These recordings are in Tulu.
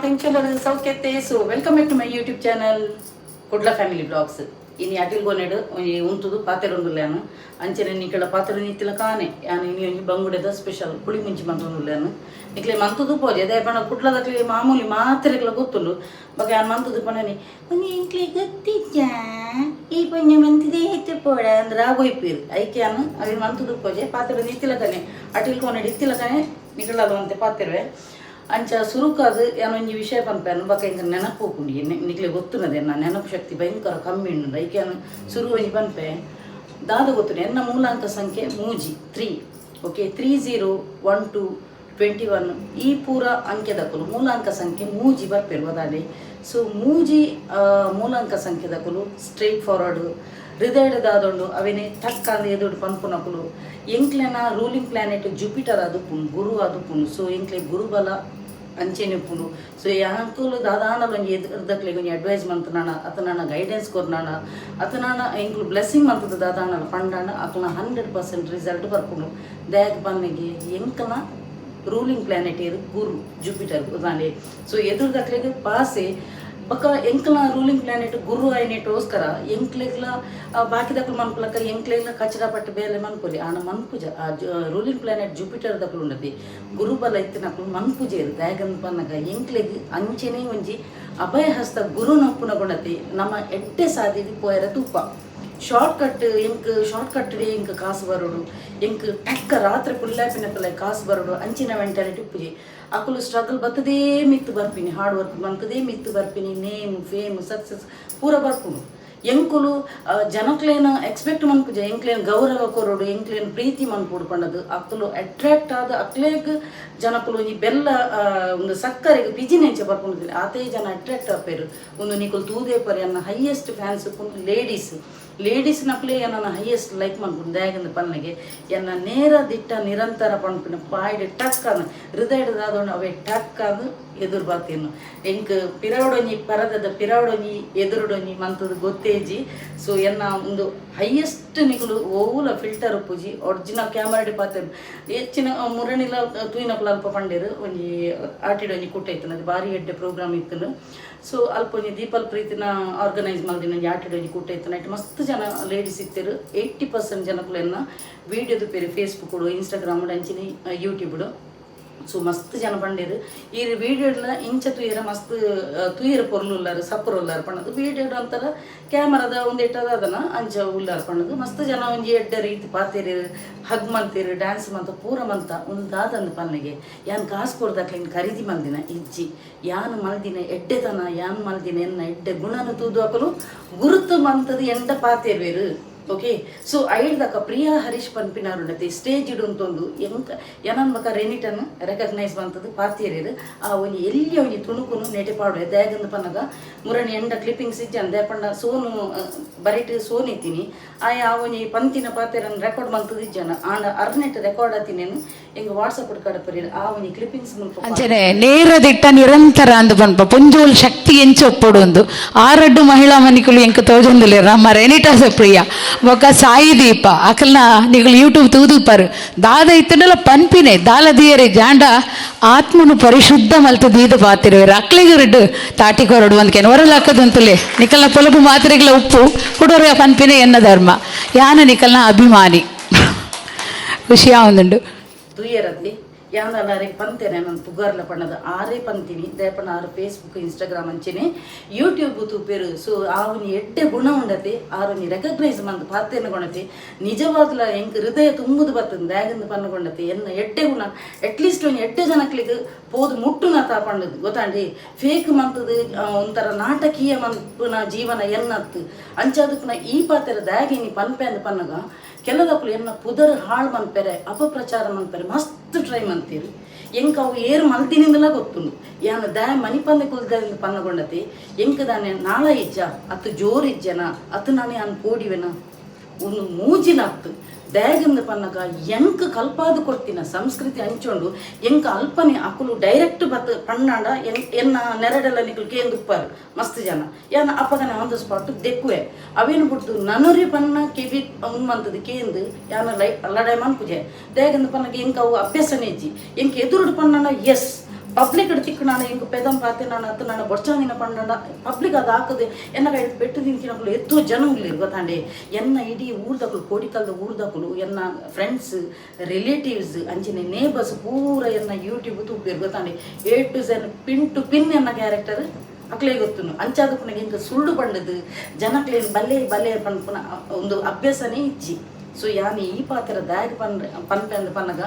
ಮಾತೆಂಚಲರು ಸೌಖ್ಯತೆ. So welcome back to my YouTube channel, Kudla family blogs. ಇನಿ ಅಟಿಲ್ ಗೋನೆಡ್ ಒಂಜಿ ಉಂತುದು ಪಾತೆರೊಂದುಲ್ಲೇನು. ಅಂಚನೆ ನಿಕಲ ಪಾತೆರ ನಿತ್ತಿಲ ಕಾನೆ ಯಾನ್ ಇನಿ ಒಂಜಿ ಬಂಗುಡೆದ ಸ್ಪೆಷಲ್ ಪುಳಿ ಮುಂಚಿ ಮಂತೊಂದುಲ್ಲೇನು. ನಿಕ್ಲೆ ಮಂತುದು ಪೋಜೆ ದಾಯೆ ಪಂಡ ಕುಡ್ಲದಕ್ಲೆ ಮಾಮೂಲಿ ಮಾತೆರೆಗ್ಲ ಗೊತ್ತುಂಡು. ಬೊಕ ಯಾನ್ ಮಂತುದು ಪಂಡನಿ ಒಂಜಿ ಎಂಕ್ಲೆ ಗೊತ್ತಿಜ್ಜಾ, ಈ ಪೊಂಜ ಮಂತಿದೆ ಹೆಚ್ಚು ಪೋಡ ಅಂದ್ರೆ ಆಗೋಯ್ಪೀರು. ಐಕೆ ಯಾನ್ ಅವೆ ಮಂತುದು ಪೋಜೆ ಪಾತೆರ ನಿತ್ತಿಲಕನೆ ಅಟಿಲ್ ಕೋನೆಡ್ ಇತ್ತಿಲಕನೆ ನಿಕಲದ ಒಂತೆ ಪಾತೆರುವೆ. ಅಂಚ ಸುರುಕಾದ್ ಯಾನೊಂಜಿ ವಿಷಯ ಪನ್ಪೆನು. ಬೊಕ ಎಂಕ್ ನೆನಪು ಹೋಪುಂಡು. ನಿಕ್ಲೆ ಗೊತ್ತುನದೆ, ಎನ್ನ ನೆನಪು ಶಕ್ತಿ ಭಯಂಕರ ಕಮ್ಮಿ ಉಂಡು. ಐಕೆ ಯಾನ್ ಸುರು ಒಂಜಿ ಪನ್ಪೆ. ದಾದ ಗೊತ್ತುಂಡು, ಎನ್ನ ಮೂಲಾಂಕ ಸಂಖ್ಯೆ 3, 3. ಓಕೆ, 3, 0, 1, 2, 21 ಈ ಪೂರ ಅಂಕೆದಕುಲು ಮೂಲಾಂಕ ಸಂಖ್ಯೆ 3 ಬರ್ಪೆರು ಅದಾಡೆ. ಸೊ 3 ಮೂಲಾಂಕ ಸಂಖ್ಯೆದಕುಲು ಸ್ಟ್ರೈಟ್ ಫಾರ್ವರ್ಡ್, ಹೃದಯದ ದಾದೊಂಡು ಅವೇನೆ ಟಕ್ ಅಂದ್ ಎದುರು ಪನ್ಪುನಕುಲು. ಎಂಕ್ಲೆನ ರೂಲಿಂಗ್ ಪ್ಲಾನೆಟ್ ಜುಪಿಟರ್ ಆದುಪ್ಪುಂಡು, ಗುರು ಆದುಪ್ಪುಂಡು. ಸೊ ಎಂಕ್ಲೆ ಗುರುಬಲ ಅಂಚೆನೆ ಉಪ್ಪುಂಡು. ಸೊ ಯಾಂಕುಲು ದಾದಾಂಡಲ ಒಂಜಿ ಎದುರ್ದಕ್ಲೆಗ್ ಒಂಜಿ ಅಡ್ವೈಸ್ ಮಂತುನಾಣ, ಅತನಾಣ ಗೈಡೆನ್ಸ್ ಕೊರ್ನಾಣ, ಅತನಾಣ ಎಂಕ್ಲು ಬ್ಲೆಸ್ಸಿಂಗ್ ಮಂತದ ದಾದಾಂಡಲ ಪಂಡಾಂಡ ಅಕ್ಲ್ನ 100% ರಿಸಲ್ಟ್ ಬರ್ಪುಂಡು. ದಾಯೆಗ್ ಪನ್ನಗೆ ಎಂಕಲ್ನ ರೂಲಿಂಗ್ ಪ್ಲಾನೆಟ್ ಏರು? ಗುರು, ಜುಪಿಟರ್ ಉದಾನೆ. ಸೊ ಎದುರ್ದಕ್ಲೆಗ್ ಪಾಸೆ. ಬೊಕ ಎಂಕ್ಲ ರೂಲಿಂಗ್ ಪ್ಲಾನೆಟ್ ಗುರು ಆಯ್ನೆಟೋಸ್ಕರ ಎಂಕ್ಲೆಗ್ಲ ಬಾಕಿದಕ್ಲು ಮನ್ಪುಲಕ ಎಂಕ್ಲೆಗ್ಲ ಕಚಡ ಪಟ್ಟು ಬೇಲೆ ಮನ್ಪೊಲಿ. ಆಣ ಮನ್ಪುಜ. ಆ ರೂಲಿಂಗ್ ಪ್ಲಾನೆಟ್ ಜುಪಿಟರ್ ದಕ್ಲು ಉಂಡತಿ, ಗುರುಬಲ ಇತ್ತಿನಕ್ಲು ಮನ್ಪುಜೇರು. ದಾಯೆಗಂದ್ ಪನ್ನಗ ಎಂಕ್ಲೆಗ್ ಅಂಚೆನೆ ಒಂಜಿ ಅಭಯ ಹಸ್ತ ಗುರು ನೊಪ್ಪುನ ಗುಣತಿ ನಮ್ಮ ಎಡ್ಡೆ ಸಾದಿಗೆ ಪೋಯರ ತೂಪ. ಶಾರ್ಟ್ ಕಟ್, ಎಂಕ್ ಶಾರ್ಟ್ ಕಟ್ ಎಂಕ್ ಕಾಸು ಬರೋಡು, ಎಂಕ್ ಟಕ್ಕ ರಾತ್ರಿ ಪುಲ್ಲಾಪಿನಕಲೆ ಕಾಸು ಬರೋಡು, ಅಂಚಿನ ಮೆಂಟಾಲಿಟಿ ಉಪ್ಪುಜಿ. ಅಕುಲು ಸ್ಟ್ರಗಲ್ ಬತ್ತದೇ ಮಿತ್ತು ಬರ್ಪಿನಿ, ಹಾರ್ಡ್ ವರ್ಕ್ ಮಂತದೇ ಮಿತ್ತು ಬರ್ಪಿನಿ, ನೇಮ್ ಫೇಮ್ ಸಕ್ಸಸ್ ಪೂರ ಬರ್ಪುಂಡು. ಎಂಕುಲು ಜನಕ್ಲೇನ ಎಕ್ಸ್ಪೆಕ್ಟ್ ಮನ್ಪುಜ. ಎಂಕ್ಲೇನ್ ಗೌರವ ಕೊರೊಡು, ಎಂಕ್ಲೇನ್ ಪ್ರೀತಿ ಮನ್ಪೊಡು ಪಂಡದು ಅಕುಲು ಅಟ್ರಾಕ್ಟ್ ಆದ ಅಕ್ಲೇಗ್ ಜನಕುಲು ಒಂಜಿ ಬೆಲ್ಲ ಒಂದು ಸಕ್ಕರೆಗೆ ಪಿಜಿನೆಂಚ ಬರ್ಪುಂಡು, ಆತೇ ಜನ ಅಟ್ರಾಕ್ಟ್ ಆಪೇರು. ಒಂದು ನಿಕುಲು ತೂದೇ ಪರಿ, ಅನ್ನ ಹೈಯೆಸ್ಟ್ ಫ್ಯಾನ್ಸ್ ಲೇಡೀಸ್. ಲೇಡೀಸ್ ನಕ್ಲೆ ಎನ್ನ ಹೈಯೆಸ್ಟ್ ಲೈಕ್ ಮನ್ಪುಂಡು. ದಾಯೆಗಂದ್ ಪನ್ನಗೆ ಎನ್ನ ನೇರ ದಿಟ್ಟ ನಿರಂತರ ಪನ್ಪಿನ ಬಾಯ್ಡ್ ಟಕ್ ಅನ್ ಹೃದಯದ ದಾದೊಂಡು ಅವೇ ಟಕ್ ಅಂದ್ ಎದುರು ಬಾತೇನು. ಎಂಕ್ ಪಿರವಡೊಂಜಿ ಪರದದ ಪಿರವಡೊಂಜಿ ಎದುರುಡೊಂಜಿ ಮಂತದ ಗೊತ್ತೇಜಿ. ಸೊ ಎನ್ನ ಒಂದು ಹೈಯೆಸ್ಟ್ ನಿಕುಲು ಓವುಲ ಫಿಲ್ಟರ್ ಉಪ್ಪುಜಿ, ಒರಿಜಿನಲ್ ಕ್ಯಾಮರಾ ಪಾತೆ. ಹೆಚ್ಚಿನ ಮುರಣಿಲ ತೂಯಿನಕುಲು ಅಲ್ಪ ಪಂಡೇರು, ಒಂಜಿ ಆಟಿಡ್ ಒಂಜಿ ಕೂಟ ಇತ್ತು, ಅದು ಬಾರಿ ಎಡ್ಡೆ ಪ್ರೋಗ್ರಾಮ್ ಇತ್ತು. ಸೊ ಅಲ್ಪ ಒಂಜಿ ದೀಪಲ್ ಪ್ರೀತಿನ ಆರ್ಗನೈಸ್ ಮಲ್ದಿನ ಒಂಜಿ ಆಟಿಡ್ ಒಂಜಿ ಕೂಟ ಇತ್ತು. ನೈಟ್ ಮಸ್ತ್ ಜನ ಲೇಡೀಸ್ ಇತ್ತೆರು. 80% ಜನಕುಲೆನ್ನ ವೀಡಿಯೋದ ಪೇರು ಫೇಸ್ಬುಕ್, ಇನ್ಸ್ಟಾಗ್ರಾಮ್, ಅಂಚಿನ ಯೂಟ್ಯೂಬ್. ಸೊ ಮಸ್ತ್ ಜನ ಪಂಡೇರು, ಈ ವೀಡಿಯೋಡ್ಲ ಇಂಚ ತೂಯರ ಮಸ್ತ್ ತೂಯರ ಪೊರ್ಲು ಉಲ್ಲಾರು, ಸಪ್ಪರ್ ಉಲ್ಲಾರು ಪಂಡದು. ವೀಡಿಯೋಡ್ ಅಂತರ ಕ್ಯಾಮರಾದ ಒಂದು ಎಟ್ಟದ ಅದನ್ನ ಅಂಚ ಉಲ್ಲಾರು ಪಂಡದು. ಮಸ್ತ್ ಜನ ಒಂಜಿ ಎಡ್ಡೆ ರೀತಿ ಪಾತೇರು, ಹಗ್ ಮಂತೇರು, ಡ್ಯಾನ್ಸ್ ಮಂತ ಪೂರ ಮಂತ. ಒಂದು ದಾದಂದು ಪನ್ನೆಗೆ ಯಾನ್ ಕಾಸು ಕೊಡ್ದಾಕ್ಲೆ ಖರೀದಿ ಮಲ್ದಿನ ಇಜ್ಜಿ. ಯಾನ್ ಮಲ್ದಿನ ಎಡ್ಡೆತನ, ಯಾನ್ ಮಲ್ದಿನ ಎನ್ನ ಎಡ್ಡೆ ಗುಣನ ತೂದು ಅಕಲು ಗುರುತು ಮಂತದ ಎಂಡ ಪಾತೇರ್ವೇರು. ಓಕೆ, ಸೊ ಐಡ್ದಕ ಪ್ರಿಯಾ ಹರೀಶ್ ಪನ್ಪಿನಾರುಂಡತಿ ಸ್ಟೇಜ್ ಇಡುಂತೊಂದು ಎಂಕ ಎನನ್ ಬಕ ರೆನಿಟನ್ ರೆಕಗ್ನೈಸ್ ಮಂತದ್ದು ಪಾತೇರಿರು. ಆ ಒಂಜಿ ಎಲ್ಲಿ ಒಂಜಿ ತುಣುಕುನು ನೆಟೆ ಪಾಡುವೆ. ದಾಯೆಗಂದ್ ಪನ್ನಗ ಮುರಣಿ ಎಂಡ ಕ್ಲಿಪ್ಪಿಂಗ್ಸ್ ಇಜ್ಜನ್ ಪಂಡ ಸೋನು ಬರಿಟ್ ಸೋನ್ ಇತ್ತೀನಿ. ಆಯ ಆ ಒಂಜಿ ಪಂತಿನ ಪಾತೆರನ್ ರೆಕಾರ್ಡ್ ಮಂತದ್ದು ಇಜ್ಜನ. ಆಂಡ ಅರ್ನೆಟ್ ರೆಕಾರ್ಡ್ ಆತಿನೇನು ಎಂಗ್ ವಾಟ್ಸಪ್ ಕಡಪರಿ ಆ ಒಂಜಿ ಕ್ಲಿಪ್ಪಿಂಗ್ಸ್ ಮುಲ್ಪ. ಅಂಚನೆ ನೇರ ದಿಟ್ಟ ನಿರಂತರ ಅಂದ್ ಪನ್ಪ. ಪೊಂಜೋಲ್ ಶಕ್ತಿ ಎಂಚ ಒಪ್ಪೊಡು ಒಂದು ಆರಡ್ಡು ಮಹಿಳಾ ಮನಿಕುಲು ಎಂಕ್ ತೋಜೊಂದುಲ್ಲೆರ್. ನಮ್ಮ ರೆನಿಟಾ ಪ್ರಿಯ ಬೊಕ್ಕ ಸಾಯಿ ದೀಪ ಅಕಲ್ನ ನಿಕುಲು ಯೂಟ್ಯೂಬ್ ತೂದುಪ್ಪರು. ದಾದ ಇತ್ತುಂಡಲ ಪನ್ಪಿನೆ ದಾಲ ದಿಯರೆ ಜಾಂಡ ಆತ್ಮನು ಪರಿಶುದ್ಧ ಮಲ್ತು ದೀದ ಪಾತಿರುವೆರ್. ಅಕ್ಲೆಗ್ ರೆಡ್ಡು ತಾಟಿ ಕೊರಡು ಒಂದ್ಕೆನ್ ಒರಲಾಕದಂತುಲೆ. ನಿಕಲ್ನ ಪೊಲಬು ಮಾತ್ರೆಗಳ ಉಪ್ಪು ಕುಡೋರ ಪನ್ಪಿನೆ ಎನ್ನ ಧರ್ಮ. ಯಾನ ನಿಕಲ್ನ ಅಭಿಮಾನಿ, ಖುಷಿ ಆವೊಂದುಂಡು. ತೂಯರತಿ ಯಾಂದಲ್ಲಾರಿಗೆ ಪಂತೇನೆ ನನ್ನ ಪುಗಾರ್ಲ ಪಣ್ಣದು ಆರೇ ಪಂತೀನಿ. ದಯಪಣ್ಣ ಆರು ಫೇಸ್ಬುಕ್, ಇನ್ಸ್ಟಾಗ್ರಾಮ್ ಅಂಚೆನೆ ಯೂಟ್ಯೂಬ್ ತೂಪೇರು. ಸೊ ಆ ಒಂಜಿ ಎಡ್ಡೆ ಗುಣ ಉಂಡತಿ, ಆರು ಒಂಜಿ ರೆಕಗ್ನೈಸ್ ಮಂತ್ ಪಾತೇನ ಗುಣತಿ ನಿಜವಾದ್ಲ ಎಂಕ್ ಹೃದಯ ತುಂಬುದು ಬರ್ತದೆ. ದಾಯಗಂದು ಪನ್ನಗೊಂಡತಿ ಎನ್ನ ಎಡ್ಡೆ ಗುಣ ಅಟ್ಲೀಸ್ಟ್ ಒಂಜಿ ಎಡ್ಡೆ ಜನಕ್ಲಿಗ್ ಪೋದು ಮುಟ್ಟುನ ತಾ ಪಂಡದು ಗೊತ್ತಾಂಡಿ. ಫೇಕ್ ಮಂತದು ಒಂಥರ ನಾಟಕೀಯ ಮನ್ಪುನ ಜೀವನ ಎನ್ನತ್ತು ಅಂಚಾದಕ್ಕನ ಈ ಪಾತೆರ ದಾಯಗೆ ನೀ ಪನ್ಪೆ ಅಂದ್ ಪನ್ನಗ ಕೆಲದಕ್ಕಲು ಎನ್ನ ಪುದರ್ ಹಾಳು ಮನ್ಪೆರೆ, ಅಪಪ್ರಚಾರ ಮನ್ಪೆರೆ ಮಸ್ತ್ ಟ್ರೈ ಮಂತೀರು. ಎಂಕ್ ಅವು ಏರು ಮಲ್ತಿನಿಂದಲ ಗೊತ್ತುಂಡು. ಯಾನ್ ದಾಯ ಮನಿಪಂದೆ ಕುಲ್ದಿಂದ ಪನ್ನಗೊಂಡತಿ ಎಂಕ್ ದಾನೆ ನಾಳ ಇಜ್ಜ ಅತ್ತು ಜೋರು ಇಜ್ಜನ ಅತ್ತು ನಾನು ಯಾನ್ ಪೋಡಿವೆನ ಒಂದು ಮೂಜಿಲತ್ತು. ದಾಯಗಂದು ಪನ್ನಗ ಎಂಕ್ ಕಲ್ಪಾದು ಕೊಡ್ತಿನ ಸಂಸ್ಕೃತಿ ಅಂಚೊಂಡು. ಎಂಕ್ ಅಲ್ಪನೆ ಅಕುಲು ಡೈರೆಕ್ಟ್ ಬತ್ ಪಣ್ಣಾಂಡ ಎನ್ನ ನೆರಡೆಲ್ಲ ನಿಕುಲು ಕೇಂದುಪ್ಪಾರು ಮಸ್ತ್ ಜನ. ಯಾನ್ ಅಪ್ಪಗನೆ ಆನ್ the spot ದೆಕ್ಕುವೆ. ಅವೇನು ಬಿಡ್ದು ನನರಿ ಪನ್ನ ಕೆಬಿ ಉನ್ಮಂತದ ಕೇಂದು ಯಾನ ಲೈ ಲಡಾಯಿ ಮನ್ಪುಜೆ. ದಾಯಗಂದು ಪನ್ನಗ ಎಂಕ್ ಅವು ಅಭ್ಯಾಸನೇ ಇಜ್ಜಿ. ಎಂಕ್ ಎದುರುಡು ಪನ್ನಣ ಎಸ್ ಪಬ್ಲಿಕ್ ತಿಕ್ಕುನಾನ ಎಂಕ್ ಪೆದಂ ಪಾತೆ ನಾನು ಅತ್ತು ನಾನು ಬೊಡ್ಚಾಂದಿನ ಪಂಡ ಪಬ್ಲಿಕ್ ಅದು ಹಾಕದೆ ಎನ್ನ ಕೈ ಪೆಟ್ಟು ತಿಂತಿನಕುಲು ಎತ್ತೋ ಜನ ಉಲ್ಲೆರ್ ಗೊತ್ತಾಂಡೆ. ಎನ್ನ ಇಡೀ ಊರ್ದಕುಲು, ಕೋಡಿಕಲ್ದ ಊರ್ದಕುಲು, ಎನ್ನ ಫ್ರೆಂಡ್ಸ್, ರಿಲೇಟಿವ್ಸ್, ಅಂಚಿನ ನೇಬರ್ಸ್ ಪೂರ ಎನ್ನ ಯೂಟ್ಯೂಬ್ ತೂಪೆರ್ ಗೊತ್ತಾಂಡೆ. A to Z, pin to pin ಎನ್ನ ಕ್ಯಾರೆಕ್ಟರ್ ಅಕ್ಲೆ ಗೊತ್ತುನು. ಅಂಚಾದ ಪುನಗ ಎಂಕ್ ಸುಳ್ಳು ಪಂಡದು ಜನಕ್ಲೇನ್ ಬಲ್ಲೆ ಬಲ್ಲೆ ಪನ್ಪುನ ಒಂದು ಅಭ್ಯಾಸನೇ ಇಜ್ಜಿ. ಸೊ ಯಾನ್ ಈ ಪಾತ್ರ ದಾಗ್ ಪನ್ ಪನ್ಪೆಂದ್ ಪನ್ನಗ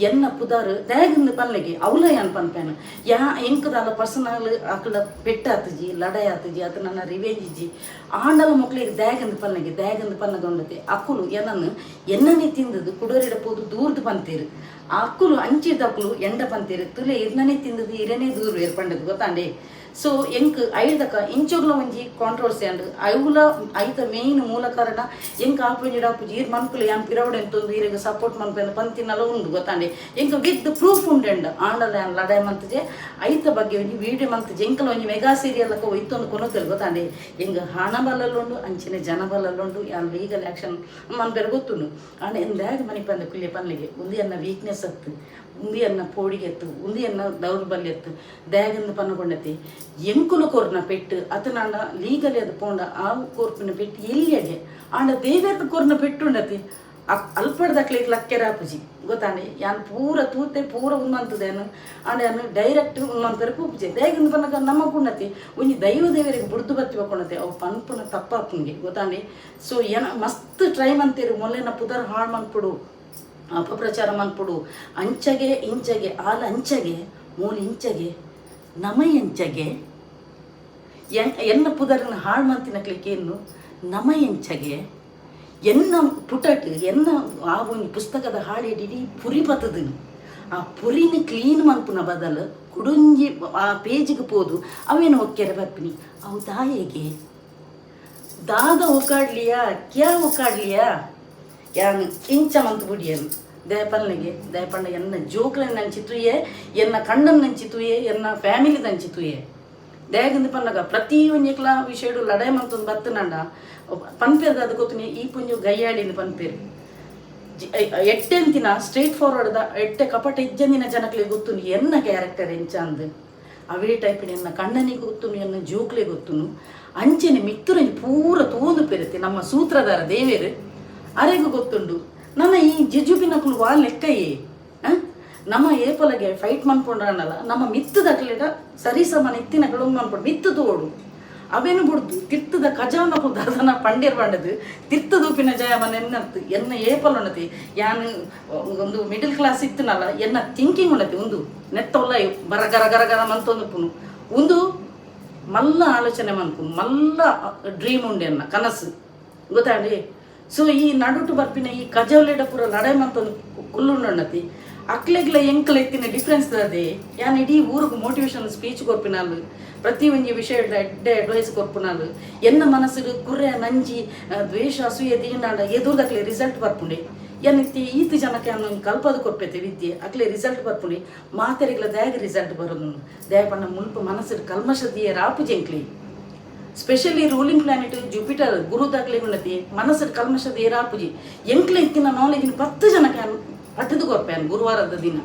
ಎನ್ನ ಪುದಾರ್ ದಾಗಂದು ಪನ್ಲೆಗೆ ಅವಲ ಯಾನ್ ಪನ್ಪೇನು. ಯಾ ಎಂಕ್ ದಾಲ ಪರ್ಸನಲ್ ಅಕ್ಲ ಪೆಟ್ಟಾತುಜಿ, ಲಡಾಯಿ ಆತುಜಿ, ಅತ್ ನನ್ನ ರಿವೆಂಜ್ ಇಜ್ಜಿ. ಆಂಡಲ ಮೊಕ್ಲೆಗ್ ದಾಗಂದು ಪನ್ಲೆಗೆ, ದಾಗಂದು ಪನ್ನಗ ಉಂಡತೆ ಅಕುಲು ಎನ್ನನ್ ಎನ್ನನೆ ತಿಂದದು ಕುಡೋರಿಡ ಪೋದು ದೂರ್ದು ಪಂತೇರು. ಅಕುಲು ಅಂಚಿದಕುಲು ಎಂಡ ಪಂತೇರು ತುಲೆ ಇರ್ನನೆ ತಿಂದದು ಇರನೇ ದೂರ ಪಂಡದು ಗೊತ್ತಾಂಡೆ. ಸೊ ಎಂಕ್ ಐದಕ ಇಂಚೊಗ್ಲ ಒಂಜಿ ಕಾಂಟ್ರವರ್ಸಿ ಅಂಡ್ ಐವುಲ ಐತ ಮೇನ್ ಮೂಲ ಕಾರಣ ಎಂಕ್ ಆಪುಂಜಿ ಡಾಪುಜಿ ಈರ್ ಮನ್ಕುಲು ಯಾನ್ ಪಿರವಡೆ ಎಂತೊಂದು ಈರೆಗ್ ಸಪೋರ್ಟ್ ಮನ್ಪೆಂದು ಪಂತಿನಲ ಉಂಡು ಗೊತ್ತಾಂಡೆ. ಎಂಕ್ ವಿತ್ ಪ್ರೂಫ್ ಉಂಡೆಂಡ್ ಆಂಡಲ ಯಾನ್ ಲಡಾಯಿ ಮಂತುಜೆ. ಐತ ಬಗ್ಗೆ ಒಂಜಿ ವೀಡಿಯೋ ಮಂತುಜೆ. ಎಂಕಲ ಒಂಜಿ ಮೆಗಾ ಸೀರಿಯಲ್ ಒಯ್ತೊಂದು ಕೊನೊತೆಲ್ ಗೊತ್ತಾಂಡೆ. ಎಂಕ್ ಹಣ ಬಲಲುಂಡು, ಅಂಚಿನ ಜನ ಬಲಲುಂಡು, ಯಾನ್ ಲೀಗಲ್ ಆಕ್ಷನ್ ಮನ್ಪೆರೆ ಗೊತ್ತುಂಡು. ಆಂಡ ಎಂದಾಗ ಮನಿಪಂದೆ ಕುಲ್ಯ ಪನ್ಲೆಗೆ ಉಂದು ಎನ್ನ ವೀಕ್ನೆಸ್ ಅತ್ತು, ಉಂದು ಎನ್ನ ಪೋಡಿಗೆ ಎತ್ತು, ಉಂದು ಎನ್ನ ದೌರ್ಬಲ್ಯ ಎತ್ತು ದಾಗಂದು ಪನ್ನಕೊಂಡತಿ. ಎಂಕುಲು ಕೊರ್ನ ಪೆಟ್ಟು ಅತನಾಂಡ ಲೀಗಲಿ ಅದು ಪೋಂಡ ಆ ಕೋರ್ಪಿನ ಪೆಟ್ಟು ಎಲ್ಲಿಯಗೆ ಆಂಡ ದೇವೇರ್ದ ಕೊರ್ನ ಪೆಟ್ಟು ಉಂಡತಿ ಅಲ್ಪಡ್ದಕ್ಲೆಗ್ ಲಕ್ಕೆರಾಪುಜಿ ಗೊತ್ತಾಂಡೆ. ಯಾನ್ ಪೂರ ತೂತೆ ಪೂರ ಉನ್ನಂತದೇನು ಆಂಡ ಯಾನ್ ಡೈರೆಕ್ಟ್ ಉನ್ನಂತರ ಪೂಪುಜಿ. ದಾಯೆಗಂದ್ ಪನ್ನಗ ನಮ್ಮ ಕುಂಡತಿ ಒಂಜಿ ದೈವ ದೇವರಿಗೆ ಬುಡ್ದು ಬತ್ತಿ ಬಕ್ಕೊಂಡತೆ ಅವು ಪನ್ಪುನ ತಪ್ಪಾಪುಂಗೆ ಗೊತ್ತಾಂಡೆ. ಸೊ ಏನ ಮಸ್ತ್ ಟ್ರೈ ಮಂತೇರು ಮೊಲ್ಲೆನ ಪುದರ್ ಹಾಳು ಮನ್ಪುಡು, ಅಪಪ್ರಚಾರ ಮನ್ಪುಡು, ಅಂಚಗೆ ಇಂಚಗೆ ಆಲ್ ಅಂಚಗೆ ಮೂಲು ಇಂಚಗೆ ನಮ ಎಂಚಗೆ ಎನ್ನ ಪುದರನ್ನು ಹಾಳು ಮಂತಿನಕ್ಲಿಕ್ಕೇನು ನಮ ಎಂಚಗೆ ಎನ್ನ ಪುಟಟ್ ಎನ್ನ ಆ ಒಂಜಿ ಪುಸ್ತಕದ ಹಾಳಿ ಇಡೀ ಪುರಿ ಬತ್ತದನು. ಆ ಪುರಿನ ಕ್ಲೀನ್ ಮನ್ಪುನ ಬದಲು ಕುಡುಂಜಿ ಆ ಪೇಜಿಗೆ ಪೋದು ಅವೇನು ಒಕ್ಕೆರೆ ಬರ್ಪಿನಿ ಅವು ದಾಯೆಗೆ ದಾದ ಉಕಾಡ್ಲಿಯಾ ಕ್ಯಾ ಉಕಾಡ್ಲಿಯಾ ಯಾನ್ ಇಂಚ ಮಂತ್ ಬುಡಿಯನು ದಯಪಲ್ನೆಗೆ. ದಯಪಂಡ ಎನ್ನ ಜೋಕ್ಲೆನ್ ನಂಚಿ ತೂಯೆ, ಎನ್ನ ಕಣ್ಣನ್ ನಂಚಿ ತೂಯೆ, ಎನ್ನ ಫ್ಯಾಮಿಲಿ ನಂಚಿ ತೂಯೆ. ದಯಗಂದು ಪನ್ನಗ ಪ್ರತಿ ಒಂಜೆಕ್ಲ ವಿಷಯಡು ಲಡಾಯಿ ಮಂತೊಂದು ಬತ್ತನಂಡ ಪನ್ಪೇರ್ದ ಅದು ಗೊತ್ತುನಿ ಈ ಪುಂಜು ಗಯ್ಯಾಳಿಂದ ಪನ್ಪೇರು. ಎಟ್ಟೆಂತಿನ ಸ್ಟ್ರೈಟ್ ಫಾರ್ವರ್ಡ್ ಎಟ್ಟೆ ಕಪಟ ಇಜ್ಜಂದಿನ ಜನಕ್ಲೆ ಗೊತ್ತುನು ಎನ್ನ ಕ್ಯಾರೆಕ್ಟರ್ ಎಂಚ ಅಂದ್. ಅವೇ ಟೈಪಿನ ಎನ್ನ ಕಣ್ಣನಿಗೆ ಗೊತ್ತುನು, ಎನ್ನ ಜೋಕ್ಲೆ ಗೊತ್ತುನು. ಅಂಚೆನೆ ಮಿತ್ತುರಂಜಿ ಪೂರ ತೋಂದು ಪೆರತೆ ನಮ್ಮ ಸೂತ್ರಧಾರ ದೇವೇರು ಅರೆಗೂ ಗೊತ್ತುಂಡು. ನನ್ನ ಈ ಜುಜುಬಿನಕುಲು ವಾ ಲೆಕ್ಕಯೇ ನಮ್ಮ ಏಪಲಗೆ ಫೈಟ್ ಮನ್ಪೊಂಡ್ರನ್ನಲ್ಲ ನಮ್ಮ ಮಿತ್ತದಕ್ಲೆಡ ಸರಿ ಸಮಾನ ಇತ್ತಿನಕಲು ಮನ್ಪೊಂಡು ಮಿತ್ತು ತೋಡು ಅವೇನು ಬುಡ್ದು ತಿರ್ತದ ಖಜಾನಕು ದಾದನ ಪಂಡೇರ್ ಪಂಡದು ತಿರ್ತ ದೂಪಿನ ಜಯಮನ ಎನ್ನತ್ತು ಎನ್ನ ಏಪಲ್ ಉಣ್ಣತಿ. ಯಾನ್ ಒಂದು ಮಿಡಲ್ ಕ್ಲಾಸ್ ಇತ್ತನಲ್ಲ, ಎನ್ನ ಥಿಂಕಿಂಗ್ ಉಣ್ಣತಿ ಒಂದು ನೆತ್ತೊಲ್ಲ ಬರ ಗರ ಗರ ಗರ ಮಂತೊಂದು ಪುನು ಒಂದು ಮಲ್ಲ ಆಲೋಚನೆ ಮನ್ಪು ಮಲ್ಲ ಡ್ರೀಮ್ ಉಂಡೆ ಎನ್ನ ಕನಸು ಗೊತ್ತಾಂಡಿ. ಸೊ ಈ ನಡುಟು ಬರ್ಪಿನ ಈ ಕಜವಲೆಡ ಪೂರ ಲಡಾಯಿ ಮಂತೊಂದು ಕುಲ್ಲುಂಡುಣ್ಣತಿ ಅಕ್ಲೆಗ್ಲ ಎಂಕಲ ಇತ್ತಿನ ಡಿಫ್ರೆನ್ಸ್ ಅದೇ. ಯಾನ್ ಇಡೀ ಊರಿಗೆ ಮೋಟಿವೇಶನ್ ಸ್ಪೀಚ್ ಕೊರ್ಪಿನಾಲು, ಪ್ರತಿ ಒಂಜಿ ವಿಷಯ ಎಡ್ಡೆ ಅಡ್ವೈಸ್ ಕೊರ್ಪಿನಾಲು. ಎನ್ನ ಮನಸ್ಸಿಗೆ ಕುರ್ರೆ ನಂಜಿ ದ್ವೇಷ ಅಸೂಯೆ ದೀಂಡಾಂಡ ಎದುರ್ದಕ್ಲೆ ರಿಸಲ್ಟ್ ಬರ್ಪುಂಡೆ. ಎನ್ನ ಈತ್ ಜನಕ್ಕೆ ಅನ್ನ ಕಲ್ಪದ ಕೊರ್ಪೈತೆ ವಿದ್ಯೆ ಅಕ್ಲೆ ರಿಸಲ್ಟ್ ಬರ್ಪುಂಡೆ. ಮಾತೆರೆಗ್ಲ ದಾಯಗ ರಿಸಲ್ಟ್ ಬರೋದು ದಯಪಣ್ಣ ಮುಲ್ಪ ಮನಸ್ಸಿಗೆ ಕಲ್ಮಶ ದಿಯ ರಾಪು ಜಂಕ್ಲಿ. ಸ್ಪೆಷಲಿ ರೂಲಿಂಗ್ ಪ್ಲಾನೆಟ್ ಜುಪಿಟರ್ ಗುರುದಾಗ್ಲೆ ಉನ್ನತಿ ಮನಸ್ಸಿನ ಕಲ್ಮಶದ ಏರಾಪುಜಿ. ಎಂಕ್ಲೆ ಇತ್ತಿನ ನಾಲೆಜಿನ 10 ಜನಕ್ಕೆ ಪಟ್ಟದು ಕೊರ್ಪೇನು. ಗುರುವಾರದ ದಿನ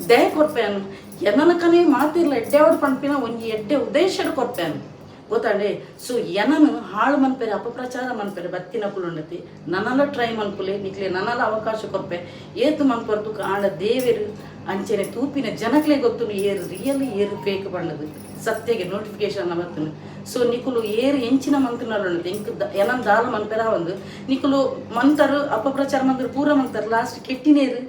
ದಯ ಕೊರ್ಪೇನು. ಎನ್ನನಕನೇ ಮಾತಿರ್ಲ ಎಡ್ಡೆ ಪಂಪಿನ ಒಂಜಿ ಎಡ್ಡೆ ಉದ್ದೇಶಡ್ ಕೊರ್ಪೇನು ಗೊತ್ತಾಂಡೆ. ಸೊ ಎನನು ಹಾಳು ಮನ್ಪೆರೆ ಅಪಪ್ರಚಾರ ಮನ್ಪೆರೆ ಬತ್ತಿನ ಕುಲುಂಡತಿ ನನಲ ಟ್ರೈ ಮನ್ಪುಲೆ ನಿಕ್ಲೆ ನನಲ ಅವಕಾಶ ಕೊರ್ಪೆ ಏತು ಮನ್ಪರ್ದು. ಆಂಡ ದೇವೆರು ಅಂಚೆನೆ ತೂಪಿನ ಜನಕ್ಲೆ ಗೊತ್ತುನು ಏರು ರಿಯಲ್ ಏರು ಫೇಕ್ ಬಣ್ಣದು ಸತ್ಯಗೆ ನೋಟಿಫಿಕೇಶನ್ ಬತ್ತುನು. ಸೊ ನಿಕುಲು ಏರು ಎಂಚಿನ ಮಂತ್ರಿನಲ್ಲ ಎಂಕ್ ಎನನ್ ದಾಲ ಮನ್ಪೆರ ಒಂದು ನಿಕುಲು ಮಂತರು ಅಪಪ್ರಚಾರ ಮಂತರು ಪೂರ ಮಂತರು ಲಾಸ್ಟ್ ಕೆಟ್ಟಿನೇರು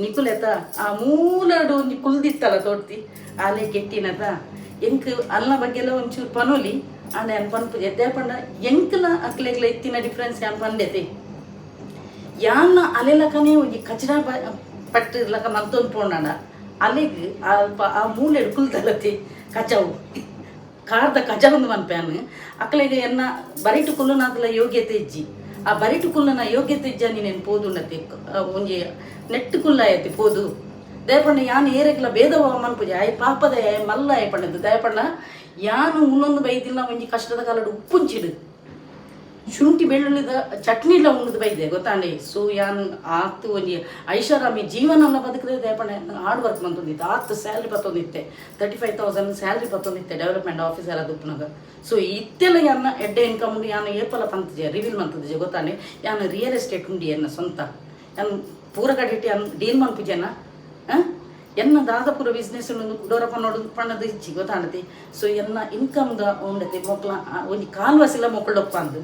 ನಿಕುಲೆತ ಆ ಮೂಲಡು ಒಂಜಿ ಕುಲ್ದಿತ್ತಲ್ಲ ತೋಡ್ತಿ ಆಲೆ ಕೆಟ್ಟಿನತ. ಎಂಕ್ ಅಲ್ನ ಬಗ್ಗೆಲ್ಲ ಒಂಚೂರು ಪನೋಲಿ. ಆಂಡ ಯಾನ್ ಪನ್ಪು ಎದ್ದೆ ಪಂಡ ಎಂಕ್ಲ ಅಕ್ಲೆಗ್ಲ ಇತ್ತಿನ ಡಿಫ್ರೆನ್ಸ್ ಯಾನ್ ಪಂಡೆತೆ. ಯಾನ್ನ ಅಲೆಲಕನೇ ಒಂಜಿ ಕಚಡ ಪಟ್ಟು ಲಕ ಮಂತೊಂದು ಪೋಂಡಾಂಡ ಅಲೆಗ್ ಅಲ್ಪ ಆ ಮೂಲೆಡ್ ಕುಲ್ದಲತಿ ಕಚವು ಕಾರ್ದ ಕಜವೊಂದು ಮನ್ಪ್ಯಾನ್. ಅಕ್ಲೆಗ್ ಎನ್ನ ಬರಿಟು ಕುಲ್ಲುನಾದಲ ಯೋಗ್ಯತೆ ಇಜ್ಜಿ. ಆ ಬರಿಟು ಕುಲ್ಲುನ ಯೋಗ್ಯತೆ ಇಜ್ಜ ನೀನೇನು ಪೋದುಂಡತಿ ಒಂಜಿ ನೆಟ್ಟು ಕುಲ್ಲಾಯತಿ ಪೋದು. ದಯಪಂಡ ಯಾನ್ ಏರೆಗ್ಲ ಭೇದವ ಮನ್ಪುಜಿ. ಆಯ್ ಪಾಪದ ಆಯ್ ಮಲ್ಲ ಆಯ್ ಪಂಡದು. ದಯಪಂಡ ಯಾನು ಉನ್ನೊಂದು ಬೈದಿಲ್ಲ ಒಂಜಿ ಕಷ್ಟದ ಕಾಲಡ್ ಉಪ್ಪುಂಚಿಡು. ಶುಂಠಿ ಬೆಳ್ಳುಳ್ಳಿದ ಚಟ್ನಿಲ ಉಂಡುದು ಬೈದೆ ಗೊತ್ತಾಂಡೆ. ಸೊ ಯಾನ್ ಆತ್ ಒಂಜಿ ಐಷಾರಾಮಿ ಜೀವನಲ ಬದುಕದೆ ದೇಪಣೆ ಹಾರ್ಡ್ ವರ್ಕ್ ಮಂತೊಂದಿತ್ತೆ. ಆತ್ ಸ್ಯಾಲ್ರಿ ಬತ್ತೊಂದಿತ್ತೆ, 35,000 ಸ್ಯಾಲ್ರಿ ಬತ್ತೊಂದಿತ್ತೆ ಡೆವಲಪ್ಮೆಂಟ್ ಆಫೀಸರ್ ಅದು ಉಪ್ಪುನಗ. ಸೊ ಇತ್ತೆಲ್ಲ ಯಾನ್ನ ಎಡ್ಡೆ ಇನ್ಕಮ್ ಉಂಡು. ಯಾನ್ ಏಪಲ ಪಂತಜೆ ರಿವೀಲ್ ಮಂತುಜೆ ಗೊತ್ತಾಂಡೆ. ಯಾನ್ ರಿಯಲ್ ಎಸ್ಟೇಟ್ ಉಂಡು ಎನ್ನ ಸ್ವಂತ. ಯಾನ್ ಪೂರ ಕಡೆಟ್ ಯಾನ್ ಡೀಲ್ ಮನ್ಪುಜೆನ, ಎನ್ನ ದಾದ ಪೂರ ಬಿಸ್ನೆಸ್ ಉಂಡು ಕುಡೋರ ಪನ್ನೋಡು ಪಣ್ಣದು ಇಜ್ಜಿ ಗೊತ್ತಾಂಡತಿ. ಸೊ ಎನ್ನ ಇನ್ಕಮ್ ದ ಉಂಡತಿ ಮೊಕ್ಲ ಒಂಜಿ ಕಾಲ್ವಸಿಲ ಮೊಕ್ಕಳೊಪ್ಪ ಅಂದು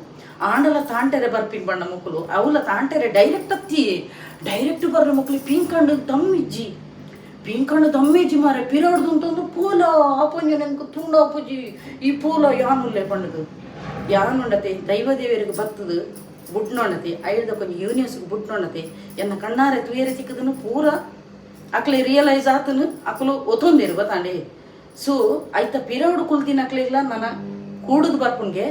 ಆಂಡಲ ತಾಂಟೆರೆ ಬರ್ಪಿನ್ ಬಣ್ಣ ಮೊಕ್ಕಲು ಅವುಲ ತಾಂಟೆರೆ ಡೈರೆಕ್ಟ್ ಅತ್ತಿ ಡೈರೆಕ್ಟ್ ಬರ್ರ ಮೊಕ್ಕಲು ಪಿಂಕಂಡು ದಮ್ ಇಜ್ಜಿ, ಪಿಂಕಂಡು ದಮ್ ಇಜ್ಜಿ ಮಾರೆ. ಪಿರಾಡ್ದು ಅಂತಂದು ಪೂಲ ಆಪೊಂಜ ನೆನ್ಕು ತುಂಡ ಆಪುಜಿ ಈ ಪೂಲ ಯಾನುಲ್ಲೆ ಪಂಡದು ಯಾನುಂಡತೆ. ದೈವ ದೇವರಿಗೆ ಬತ್ತದು ಬುಡ್ನೊಂಡತೆ ಐಳ್ದ ಕೊಂಚ ಯೂನಿವರ್ಸ್ಗೆ ಬುಡ್ನೊಂಡತೆ. ಎನ್ನ ಕಣ್ಣಾರೆ ತುಯರೆ ತಿಕ್ಕದನು ಪೂರ ಅಕ್ಲೆ ರಿಯಲೈಸ್ ಆತನು ಅಕ್ಲು ಒತ್ತೊಂದಿರು ಗೊತ್ತಾಂಡೆ. ಸೊ ಐತ ಪಿರವಡು ಕುಲ್ತಿನ ಅಕ್ಲಿಲ್ಲ ನನ್ನ ಕೂಡುದು ಬರ್ಪುನ್ಗೆ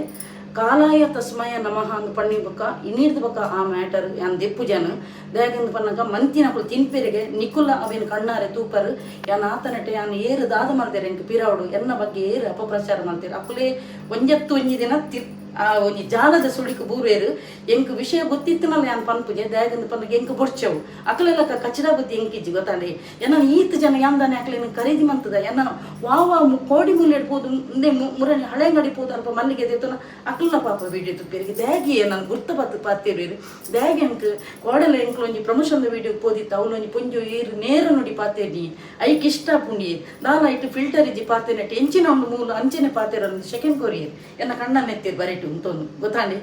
ಕಾಲಾಯ ತಸ್ಮಯ ನಮಃ ಅಂದ್ ಪಣ್ಣಿ ಬೊಕ್ಕ ಇನ್ನೀರ್ದ ಬೊಕ್ಕ ಆ ಮ್ಯಾಟರ್ ಯಾನ್ ದೆಪ್ಪು ಜನ ದಾಯಗಂದ್ ಪನ್ನಗ ಮಂತಿನ ಅಕುಲು ತಿನ್ಪೆರಿಗೆ ನಿಕುಲ ಅವೇನು ಕಣ್ಣಾರೆ ತೂಪರ್. ಯಾನ್ ಆತನಟೆ ಯಾನ್ ಏರು ದಾದ ಮಲ್ತೆರ್ ಎಂಕ್ ಪಿರವಡು ಎನ್ನ ಬಗ್ಗೆ ಏರು ಅಪಪ್ರಚಾರ ಮಲ್ತೆರ್ ಅಕುಲೇ ಒಂಜತ್ತು ಒಂಜಿ ದಿನ ತಿ ಆ ಒಂಜಿ ಜಾಲದ ಸುಳಿಕ್ ಬೂರೇರು. ಎಂಕ್ ವಿಷಯ ಗೊತ್ತಿತ್ತನಲ್ಲ ಯಾನ್ ಪನ್ಪುಜೆ. ದಾಯಗಂದ್ ಪನ್ನಗ ಎಂಕ್ ಬೊಡ್ಚವು ಅಕಲೆಲ್ಲ ಕಚಡ ಬುದ್ಧಿ ಎಂಕಿಜ್ಜಿ ಗೊತ್ತಾಂಡೆ. ಎನ್ನ ಈತ್ ಜನ ಯಾಂದಾನೆ ಅಕ್ಲೆನ್ ಖರೀದಿ ಮಂತದ ಎನ್ನ ವಾ ವಾ ಕೋಡಿ ಮೂಲೆಡ್ ಪೋದು ಇಂದೆ ಮುರಣಿ ಹಳೆಂಗಡಿ ಪೋದು ಅಲ್ಪ ಮಲ್ಲಿಗೆ ದೇತನ ಅಕ್ಲನ ಪಾಪ ವೀಡಿಯೋ ತುಪ್ಪೇರಿಗೆ ದ್ಯಾಗಿ ನಾನು ಗುರ್ತ ಪತ್ತು ಪಾತೇರು. ದ್ಯಾಗಿ ಎಂಕ್ ಕೋಡಲ ಎಂಕ್ಲ ಒಂಜಿ ಪ್ರಮೋಷನ್ ವೀಡಿಯೋ ಪೋದಿತ್ತು ಅವ್ಲು ಒಂಜಿ ಪೊಂಜು ಏರು ನೇರ ನುಡಿ ಪಾತೇನಿ ಐಕ್ ಇಷ್ಟ ಪುಂಡಿ ದಾಲ ಇಟ್ಟು ಫಿಲ್ಟರ್ ಇಜ್ಜಿ ಪಾತೇನೆಟ್ ಎಂಚಿನ ಒಂದು ಮೂಲ ಅಂಚನೆ ಪಾತೇರ ಸೆಕೆಂಡ್ ಕೊರಿಯರ್ ಎನ್ನ ಕಣ್ಣನ್ನ ಎತ್ತೀರ್ ಬರೆಟು ಉಂತೊಂದು ಗೊತ್ತಾಂಡೆ.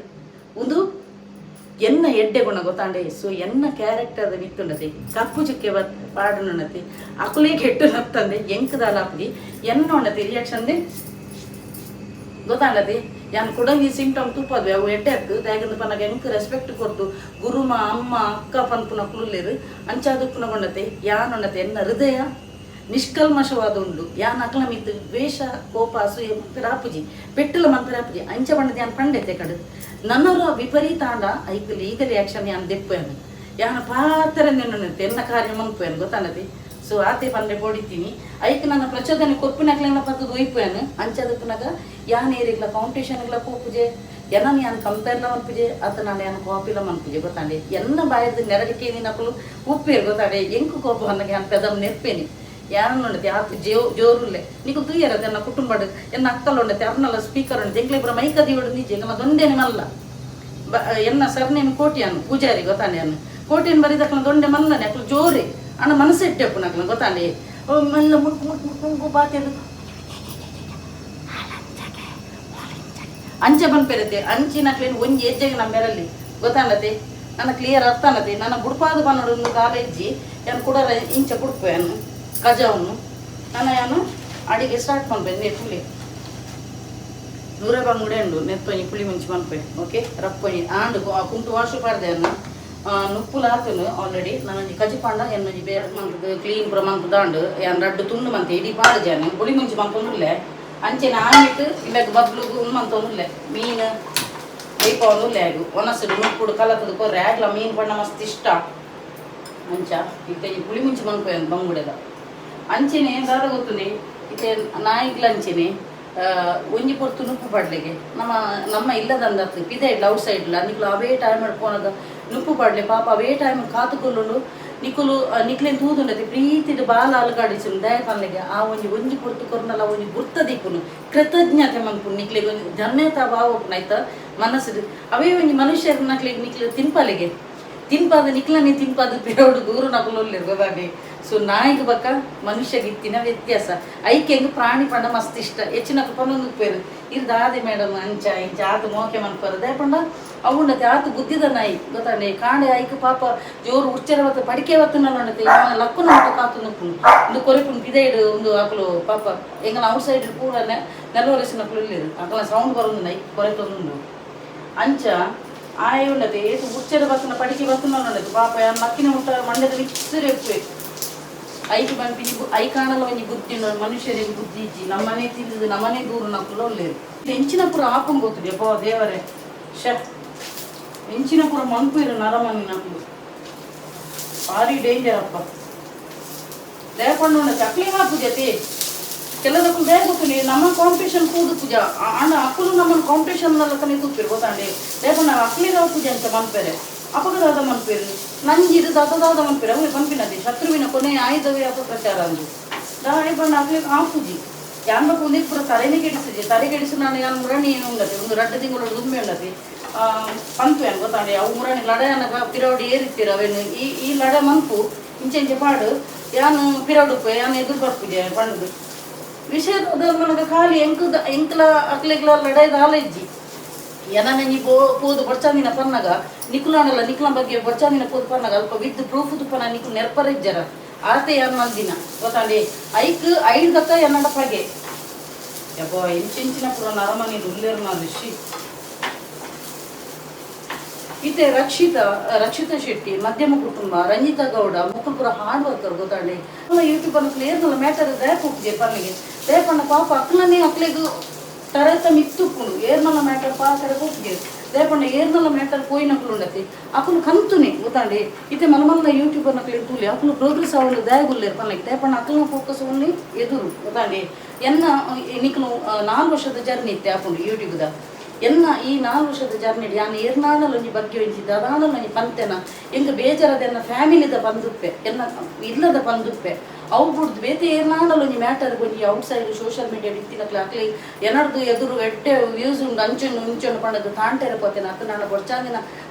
ಉಂದು ಎನ್ನ ಎಡ್ಡೆ ಗುಣ ಗೊತ್ತಾಂಡೆ. ಸೊ ಎನ್ನ ಕ್ಯಾರೆಕ್ಟರ್ ಮಿತ್ತುಂಡತೆ ಕಪ್ಪು ಚುಕ್ಕೆ ಪಾಡನುಂಡತೆ ಅಕುಲೇ ಕೆಟ್ಟು ನತ್ತಂದೆ ಎಂಕದಾಲಾಪುಜಿ ಎನ್ನ ಉಂಡತೆ ರಿಯಾಕ್ಷನ್ ಗೊತ್ತಾಂಡತಿ. ಯಾನ್ ಕುಡಂಗಿ ಸಿಂಪ್ಟಮ್ ತೂಪದ್ವೆ ಅವು ಎಡ್ಡೆ ಅತ್ತು. ದಾಯಗಂದು ಪನ್ನಗ ಎಂಕ್ ರೆಸ್ಪೆಕ್ಟ್ ಕೊರ್ದು ಗುರುಮ ಅಮ್ಮ ಅಕ್ಕ ಪನ್ಪುನ ಕುಲುಲ್ಲೇರು ಅಂಚಾದುಪ್ಪುನ ಕೊಂಡತೆ ಯಾನುಂಡತೆ ಎನ್ನ ಹೃದಯ ನಿಷ್ಕಲ್ಮಶವಾದ ಉಂಡು. ಯಾನ್ ಅಕ್ಲ ಮಿತ್ತು ದ್ವೇಷ ಕೋಪ ಅಸೂಯೆ ಮನ್ಪೆರ ಆಪುಜಿ, ಪೆಟ್ಟುಲ ಮನ್ಪೆರ ಆಪುಜಿ. ಅಂಚ ಪಂಡದ ಯಾನ್ ಪಂಡೆತೆ ಕಡು ನನರ ವಿಪರೀತ ಆಂಡ ಐಕ್ ಲೀಗಲ್ ಆಕ್ಷನ್ ಯಾನ್ ದೆಪ್ಪುವೆನ್. ಯಾನ್ ಪಾತ್ರ ಎನ್ನ ಕಾರ್ಯ ಮನ್ಪುವೆನ್ ಗೊತ್ತಾನತಿ. ಸೊ ಆತೆ ಪಂಡೆ ಬೋಡಿತೀನಿ ಐಕ್ ನನ್ನ ಪ್ರಚೋದನೆ ಕೊರ್ಪುನಕ್ಲೆನ ಪತ್ತದ ಒಯ್ಪುವೆನ್. ಅಂಚಾದಪ್ಪುನಗ ಯಾನ್ ಏರಿಗ್ಲ ಕಾಂಪಿಟೇಷನ್ಗ್ಲ ಪೋಪುಜೆ, ಎನನ್ ಯಾನ್ ಕಂಪೇರ್ಲ ಮನ್ಪುಜೆ ಅತ್ತ ನಾನು ಯಾನ್ ಕಾಪಿಲ ಮನ್ಪುಜೆ ಗೊತ್ತಾಂಡೆ. ಎನ್ನ ಬಾಯದ ನೆರಡಿಕೆ ನಕಲು ಉಪ್ಪೇರು ಗೊತ್ತಾಂಡೆ. ಎಂಕು ಕೋಪ ಅನ್ನಗೆ ಯಾನ್ ಪೆದಮ್ ನೆರ್ಪೇನಿ. ಯಾನ್ ಉಂಡತಿ ಆತು ಜೋ ಜೋರುಲ್ಲೆ ನಿಕುಲು ತೂಯರ ಎನ್ನ ಕುಟುಂಬಡ್ ಎನ್ನ ಅಕ್ಕಲ್ ಉಂಡತಿ ಅರ್ನಲ್ಲ ಸ್ಪೀಕರ್ ಉಂಡತಿ ಎಂಕ್ಲೆ ಪೂರ ಮೈಕ ದಿವಡು ನಿಜ ಎಂಕಲ್ನ ದೊಂಡೆನೆ ಮಲ್ಲ ಎನ್ನ ಸರ್ನೇಮ್ ಕೋಟ್ಯಾನ್ ಪೂಜಾರಿ ಗೊತ್ತಾಂಡೆ. ಅನ್ನ ಕೋಟ್ಯಾನ್ ಬರಿದಕ್ಲ ದೊಂಡೆ ಮಲ್ಲನೆ ಅಕ್ಲು ಜೋರೆ ಅಣ್ಣ ಮನಸ್ಸು ಎಟ್ಟೆಪ್ಪು ನಕ್ಲ ಗೊತ್ತಾಂಡೆ. ಮಲ್ಲ ಮುಟ್ಕು ಮುಟ್ಕು ಮುಟ್ಕು ಮುಟ್ಕು ಬಾತೆದು ಅಂಚೆ ಪನ್ಪೆರತೆ ಅಂಚಿನಕ್ಲೇನು ಒಂಜಿ ಹೆಜ್ಜೆಗೆ ನಮ್ಮ ಬೆರಲ್ಲಿ ಗೊತ್ತಾಂಡತೆ. ನನ್ನ ಕ್ಲಿಯರ್ ಅರ್ಥ ಅನ್ನತೆ. ನನ್ನ ಬುಡ್ಪಾದ ಪನ್ನೋಡು ಒಂದು ಕಾಲೆಜ್ಜಿ ಯಾನ್ ಕುಡರ ಇಂಚ ಕುಡ್ಪೆ ಅನ್ನು ಕಜವನ್ನು ನಾನು ಯಾನು ಅಡಿಗೆ ಸ್ಟಾರ್ಟ್ ಮನ್ಪೆ ನೇ ಪುಳಿ ನೂರ ಬಂಗುಡೆ ಉಂಡು ನೆತ್ತೊಂಜಿ ಪುಳಿ ಮುಂಚಿ ಮನ್ಪೆ. ಓಕೆ ರಪ್ಪೊಂಜಿ ಆಂಡ್ ಕುಂಟು ವಾಶು ಪಾಡ್ದೆ ಅನ್ನ ನುಪ್ಪುಲ ಆತನು ಆಲ್ರೆಡಿ. ನಾನೊಂಜಿ ಕಜಿ ಪಾಂಡ ಎನ್ನೊಂಜಿ ಬೇರೆ ಮಂತದ ಕ್ಲೀನ್ ಪೂರ ಮಂತದಾಂಡು ಯಾನ್ ರಡ್ಡು ತುಂಡು ಮಂತೆ ಇಡೀ ಪಾಡು ಜಾನು ಪುಳಿ ಮುಂಚಿ ಮಂತೊಂದುಲ್ಲೆ. ಅಂಚೆನ ಆಮಿಟ್ಟು ಇಲ್ಲಗ್ ಬಬ್ಲುಗು ಮಂತೊಂದುಲ್ಲೆ ಮೀನು ಬೇಯ್ಪವೊಂದುಲ್ಲೆ ಆಗು ಒನಸುಡು ನುಪ್ಪುಡು ಕಲತದ ಕೊರ್ರೆ ಆಗ್ಲ ಮೀನು ಪಂಡ ಮಸ್ತ್ ಇಷ್ಟ. ಅಂಚ ಇತ್ತೆ ಈ ಪುಳಿ ಮುಂಚಿ ಮನ್ಪೆ ಬಂಗುಡೆದ ಅಂಚೆನೆ ದಾದ ಗೊತ್ತುಂಡೆ ಇತ್ತೆ ನಾಯಿಗ್ಲ ಅಂಚೆನೆ ಒಂಜಿ ಪೊರ್ತು ನುಪ್ಪು ಪಾಡ್ಲೆಗೆ ನಮ್ಮ ನಮ್ಮ ಇಲ್ಲದಂದತ್ತು ಪಿದೆ ಔಟ್ ಸೈಡ್ ನಿಕ್ಲು ಅವೇ ಟೈಮ್ ಪೋನಗ ನುಪ್ಪು ಪಾಡ್ಲೆ ಪಾಪ ಅವೇ ಟೈಮ್ ಕಾತುಕೊಲ್ಲುಂಡು ನಿಕುಲು ನಿಕ್ಲೆನ್ ತೂದುಂಡತಿ ಪ್ರೀತಿಡ್ ಬಾಲ ಅಲುಗಾಡಿಸುಂಡು ದಯ ಪನ್ಲೆಗೆ ಆ ಒಂಜಿ ಒಂಜಿ ಪೊರ್ತು ಕೊರ್ನಲ ಒಂಜಿ ಗುರ್ತ ದಿಕ್ಕುನು ಕೃತಜ್ಞತೆ ಮನ್ಪುನು ನಿಕ್ಲೆಗ್ ಒಂಜಿ ಧನ್ಯತಾ ಭಾವ ಉಪ್ಪುನು ಐತ ಮನಸ್ಸುಡು. ಅವೇ ಒಂಜಿ ಮನುಷ್ಯರ್ನಕ್ಲೆಗ್ ನಿಕ್ಲು ತಿನ್ಪಾಲೆಗೆ ತಿನ್ಪಾದ ನಿಕ್ಲನೆ ತಿನ್ಪಾದ ಪಿರವಡು ದೂರ ನಕಲು ಉಲ್ಲೆರ್ ಗೊತ್ತಾಂಡೆ. ಸೊ ನಾಯಿಗ್ ಬಕ್ಕ ಮನುಷ್ಯಗ್ ಇತ್ತಿನ ವ್ಯತ್ಯಾಸ ಐಕೆಂಗ್ ಪ್ರಾಣಿ ಪಂಡ ಮಸ್ತ್ ಇಷ್ಟ ಹೆಚ್ಚಿನಕ್ಲು ಪನೊಂದು ಉಪ್ಪೇರು ಇರ್ ದಾದೆ ಮೇಡಮ್ ಅಂಚ ಇಂಚ ಆತ ಮೋಕೆ ಮನ್ಪರು ದಾಯೆ ಪಂಡ ಅವು ಉಂಡತೆ ಆತ ಬುದ್ಧಿದ ನಾಯಿ ಗೊತ್ತಾಂಡೆ. ಕಾಂಡೆ ಐಕ್ ಪಾಪ ಜೋರು ಉಚ್ಚರ ಬತ್ತ ಪಡಿಕೆ ಬತ್ತನಲ್ಲ ಉಂಡತೆ ಲಕ್ಕುನ ಮಟ್ಟ ಕಾತು ನುಪ್ಪುನು ಉಂದು ಕೊರಿಪುನು ಪಿದೈಡು ಉಂದು ಅಕುಲು ಪಾಪ ಎಂಗಲ ಔಟ್ ಸೈಡ್ ಪೂರ ನೆಲವರೆಸಿನಕುಲು ಇಲ್ಲೇರು ಅಕಲ ಸೌಂಡ್ ಬರೋದು ನಾಯಿ ಕೊರೆತೊಂದುಂಡು. ಅಂಚ ಆಯೆ ಉಂಡತೆ ಏತು ಉಚ್ಚರ ಬತ್ತನ ಪಡಿಕೆ ಬತ್ತನ ಉಂಡತೆ ಪಾಪ ಯಾನ್ ಲಕ್ಕಿನ ಮುಟ್ಟ ಮಂಡೆದ ಮಿಕ್ಸರ್ ಎಪ್ಪುವೆ ಐಕ್ ಪನ್ಪಿನಿ I ಕಾಣಲ ಒಂಜಿ ಬುದ್ಧಿ ಉಂಡು ಮನುಷ್ಯರಿಗೆ ಬುದ್ಧಿ ಇಜ್ಜಿ ನಮ್ಮನೆ ತಿಂದಿದ್ದು ನಮ್ಮನೆ ದೂರ ನಕುಲು ಉಲ್ಲೇರು ಎಂಚಿನ ಪೂರ ಆಪಂಗ್ ಗೊತ್ತುಂಡು ಯಪ್ಪಾ ದೇವರೇ ಶ ಎಂಚಿನ ಪೂರ ಮನ್ಪುವೆರು ನರಮನಿ ನಕುಲು ಭಾರಿ ಡೇಂಜರ್ ಅಪ್ಪ. ದಯಪಂಡ ಉಂಡತೆ ಅಕ್ಲೆ ಹಾಪುಜತೆ ಕೆಲದಕ್ಕೂ ಬೇಗ ಗೊತ್ತಿಲ್ಲ ನಮ್ಮ ಕಾಂಪಿಟೇಷನ್ ಕೂದು ಪೂಜಾ ಆಂಡ ಅಕ್ಕಲು ನಮ್ಮನ್ನು ಕಾಂಪಿಟೇಷನ್ ನಲ್ಲಕನೆ ತೂಪಿರು ಗೊತ್ತಾಂಡೆ. ಲೇಪಣ್ಣ ಅಕ್ಲಿಗಾವ ಪೂಜೆ ಅಂತ ಮನ್ಪೇರೆ, ಅಪಗದಾದ ಮನ್ಪೇರು, ನಂಜಿದು ದಾದ ಮನ್ಪೇರು. ಅವೇ ಪನ್ಪಿನದಿ ಶತ್ರುವಿನ ಕೊನೆಯ ಆಯುಧವೇ ಅಪಪ್ರಚಾರ ಅಂದು. ದಾಯ ಬಣ್ಣ ಅಕ್ಲಿಗೆ ಆ ಪೂಜಿ ಯಾನ್ ಬೊಕ ಉಂದೆಕ್ ಪೂರ ತರೆನೇ ಕೆಡಿಸಿದೆ. ತರೆ ಕೆಡಿಸಿ ನಾನು ಯಾನ್ ಮುರಣಿ ಏನು ಉಂಡತೆ, ಒಂದು ರಡ್ಡು ತಿಂಗಳು ದುಮ್ಮೆ ಉಂಡತೆ ಪಂತು ಏನು ಗೊತ್ತಾಂಡೆ. ಅವು ಮುರಣಿ ಲಡಾಯನಗ ಪಿರವಡಿ ಏರಿತ್ತೀರ ಅವೇನು ಈ ಈ ಲಡ ಮನ್ಪು ಇಂಚೆ ಇಂಚೆ ಪಾಡು ಯಾನು ಪಿರವಡು ಯಾನ್ ಎದುರು ಬರ್ಪುಜೆ ಪಂಡುದು ವಿಷಯ. ನನಗೆ ಖಾಲಿ ಎಂಕುದ ಎಂಕ್ಲ ಅಕ್ಲೆಗ್ಲ ಲಡಾಯ್ದ ಆಲೈಜ್ಜಿ. ಎನನ ಪೋ ಪೋದು ಬೊಡ್ಚಾಂದಿನ ಪನ್ನಗ ನಿಕುಲಾನಲ್ಲ, ನಿಕುಲ ಬಗ್ಗೆ ಬೊಡ್ಚಾಂದಿನ ಪೋದು ಪನ್ನಗ ಅಲ್ಪ ವಿತ್ ಪ್ರೂಫ್ ತುಪ್ಪನ ನಿಕು ನೆರ್ಪರ ಇಜ್ಜರ ಆತೆ ಯಾನ್ ಮಲ್ದಿನ ಗೊತ್ತಾಂಡೆ. ಐಕ್ ಐಡ್ದಕ್ಕ ಎನ್ನಡ ಪಗೆ. ಯಬ್ಬ, ಇಂಚಿಂಚಿನ ಪೂರ ನರಮನಿ ಉಲ್ಲೇರ್ ಋಷಿ ಇತ್ತೆ. ರಕ್ಷಿತಾ ರಕ್ಷಿತಾ ಶೆಟ್ಟಿ ಮಧ್ಯಮ ಕುಟುಂಬ, ರಂಜಿತಾ ಗೌಡ ಮೊಕುಲು ಪೂರ ಹಾರ್ಡ್ ವರ್ಕರ್ ಗೊತ್ತಾಂಡೆ. ಯೂಟ್ಯೂಬ್ ಅನ್ನು ಏರ್ನಲ್ಲ ಮ್ಯಾಟರ್ ದಯಪೋಪುಜೆ ಪನ್ನಿಗೆ. ದಯಪಣ್ಣ ಪಾಪ ಅಕ್ಲನೇ ಅಕ್ಲೆಗ್ ತರತ ಮಿತ್ತುಪ್ಪುಂಡು. ಏರ್ನಲ್ಲ ಮ್ಯಾಟರ್ ಪಾತೆರ ಪೋಪುಜೆ. ದಯಪಂಡ ಏರ್ನಲ್ಲ ಮ್ಯಾಟರ್ ಪೋಯಿನಕುಲು ಉಂಡತಿ, ಅಕುಲು ಕಂತುನೆ ಗೊತ್ತಾಂಡೆ. ಇತ್ತೆ ಮಲ್ಲ ಮಲ್ಲ ಯೂಟ್ಯೂಬರ್ ನಕಲು ತೂಲಿ, ಅಕುಲು ಪ್ರೋಗ್ರೆಸ್ ಆವೊಂದು ದಯಗುಲ್ಲೇರ್ ಪನ್ನಿಗೆ. ದಯಪಂಡ ಅಕಲ್ನ ಫೋಕಸ್ ಒನ್ಲಿ ಎದುರು ಗೊತ್ತಾಂಡೆ. ಎನ್ನ ನಿಕುಲು 4 ವರ್ಷದ ಜರ್ನಿ ಇತ್ತೆ ಆಪುಂಡು ಯೂಟ್ಯೂಬ್ದ. ಎನ್ನ ಈ 4 ವರ್ಷದ ಜರ್ನಿ ಯಾನ್ ಏರ್ನಾಡಲ ಒಂಜಿ ಬಗ್ಗೆ ಒಂಜಿ ದಾದಾನಲ ಒಂಜಿ ಪಂತೆನ ಎಂಕ್ ಬೇಜಾರದ ಎನ್ನ ಫ್ಯಾಮಿಲಿದ ಪಂದುಪ್ಪೆ, ಎನ್ನ ಇಲ್ಲದ ಪಂದುಪ್ಪೆ. ಅವು ಬುಡ್ದು ಬೇತೆ ಏರ್ನಾಡಲ ಒಂಜಿ ಮ್ಯಾಟರ್ ಒಂಜಿ ಔಟ್ ಸೈಡ್ ಸೋಷಿಯಲ್ ಮೀಡಿಯಾ ಇತ್ತಿನಕ್ಲೆ ಅಕ್ಲೆ ಎನರ್ದು ಎದುರು ಎಡ್ಡೆ ವ್ಯೂಸ್ ಉಂಡು ಅಂಚುಂಡು ಇಂಚುಂಡು ಪಂಡದು ತಾಂಟೆರೆ ಪೋತೇನೆ ಅತ್ತ ನಾನ ಬೊಡ್ಚಾಂದಿನ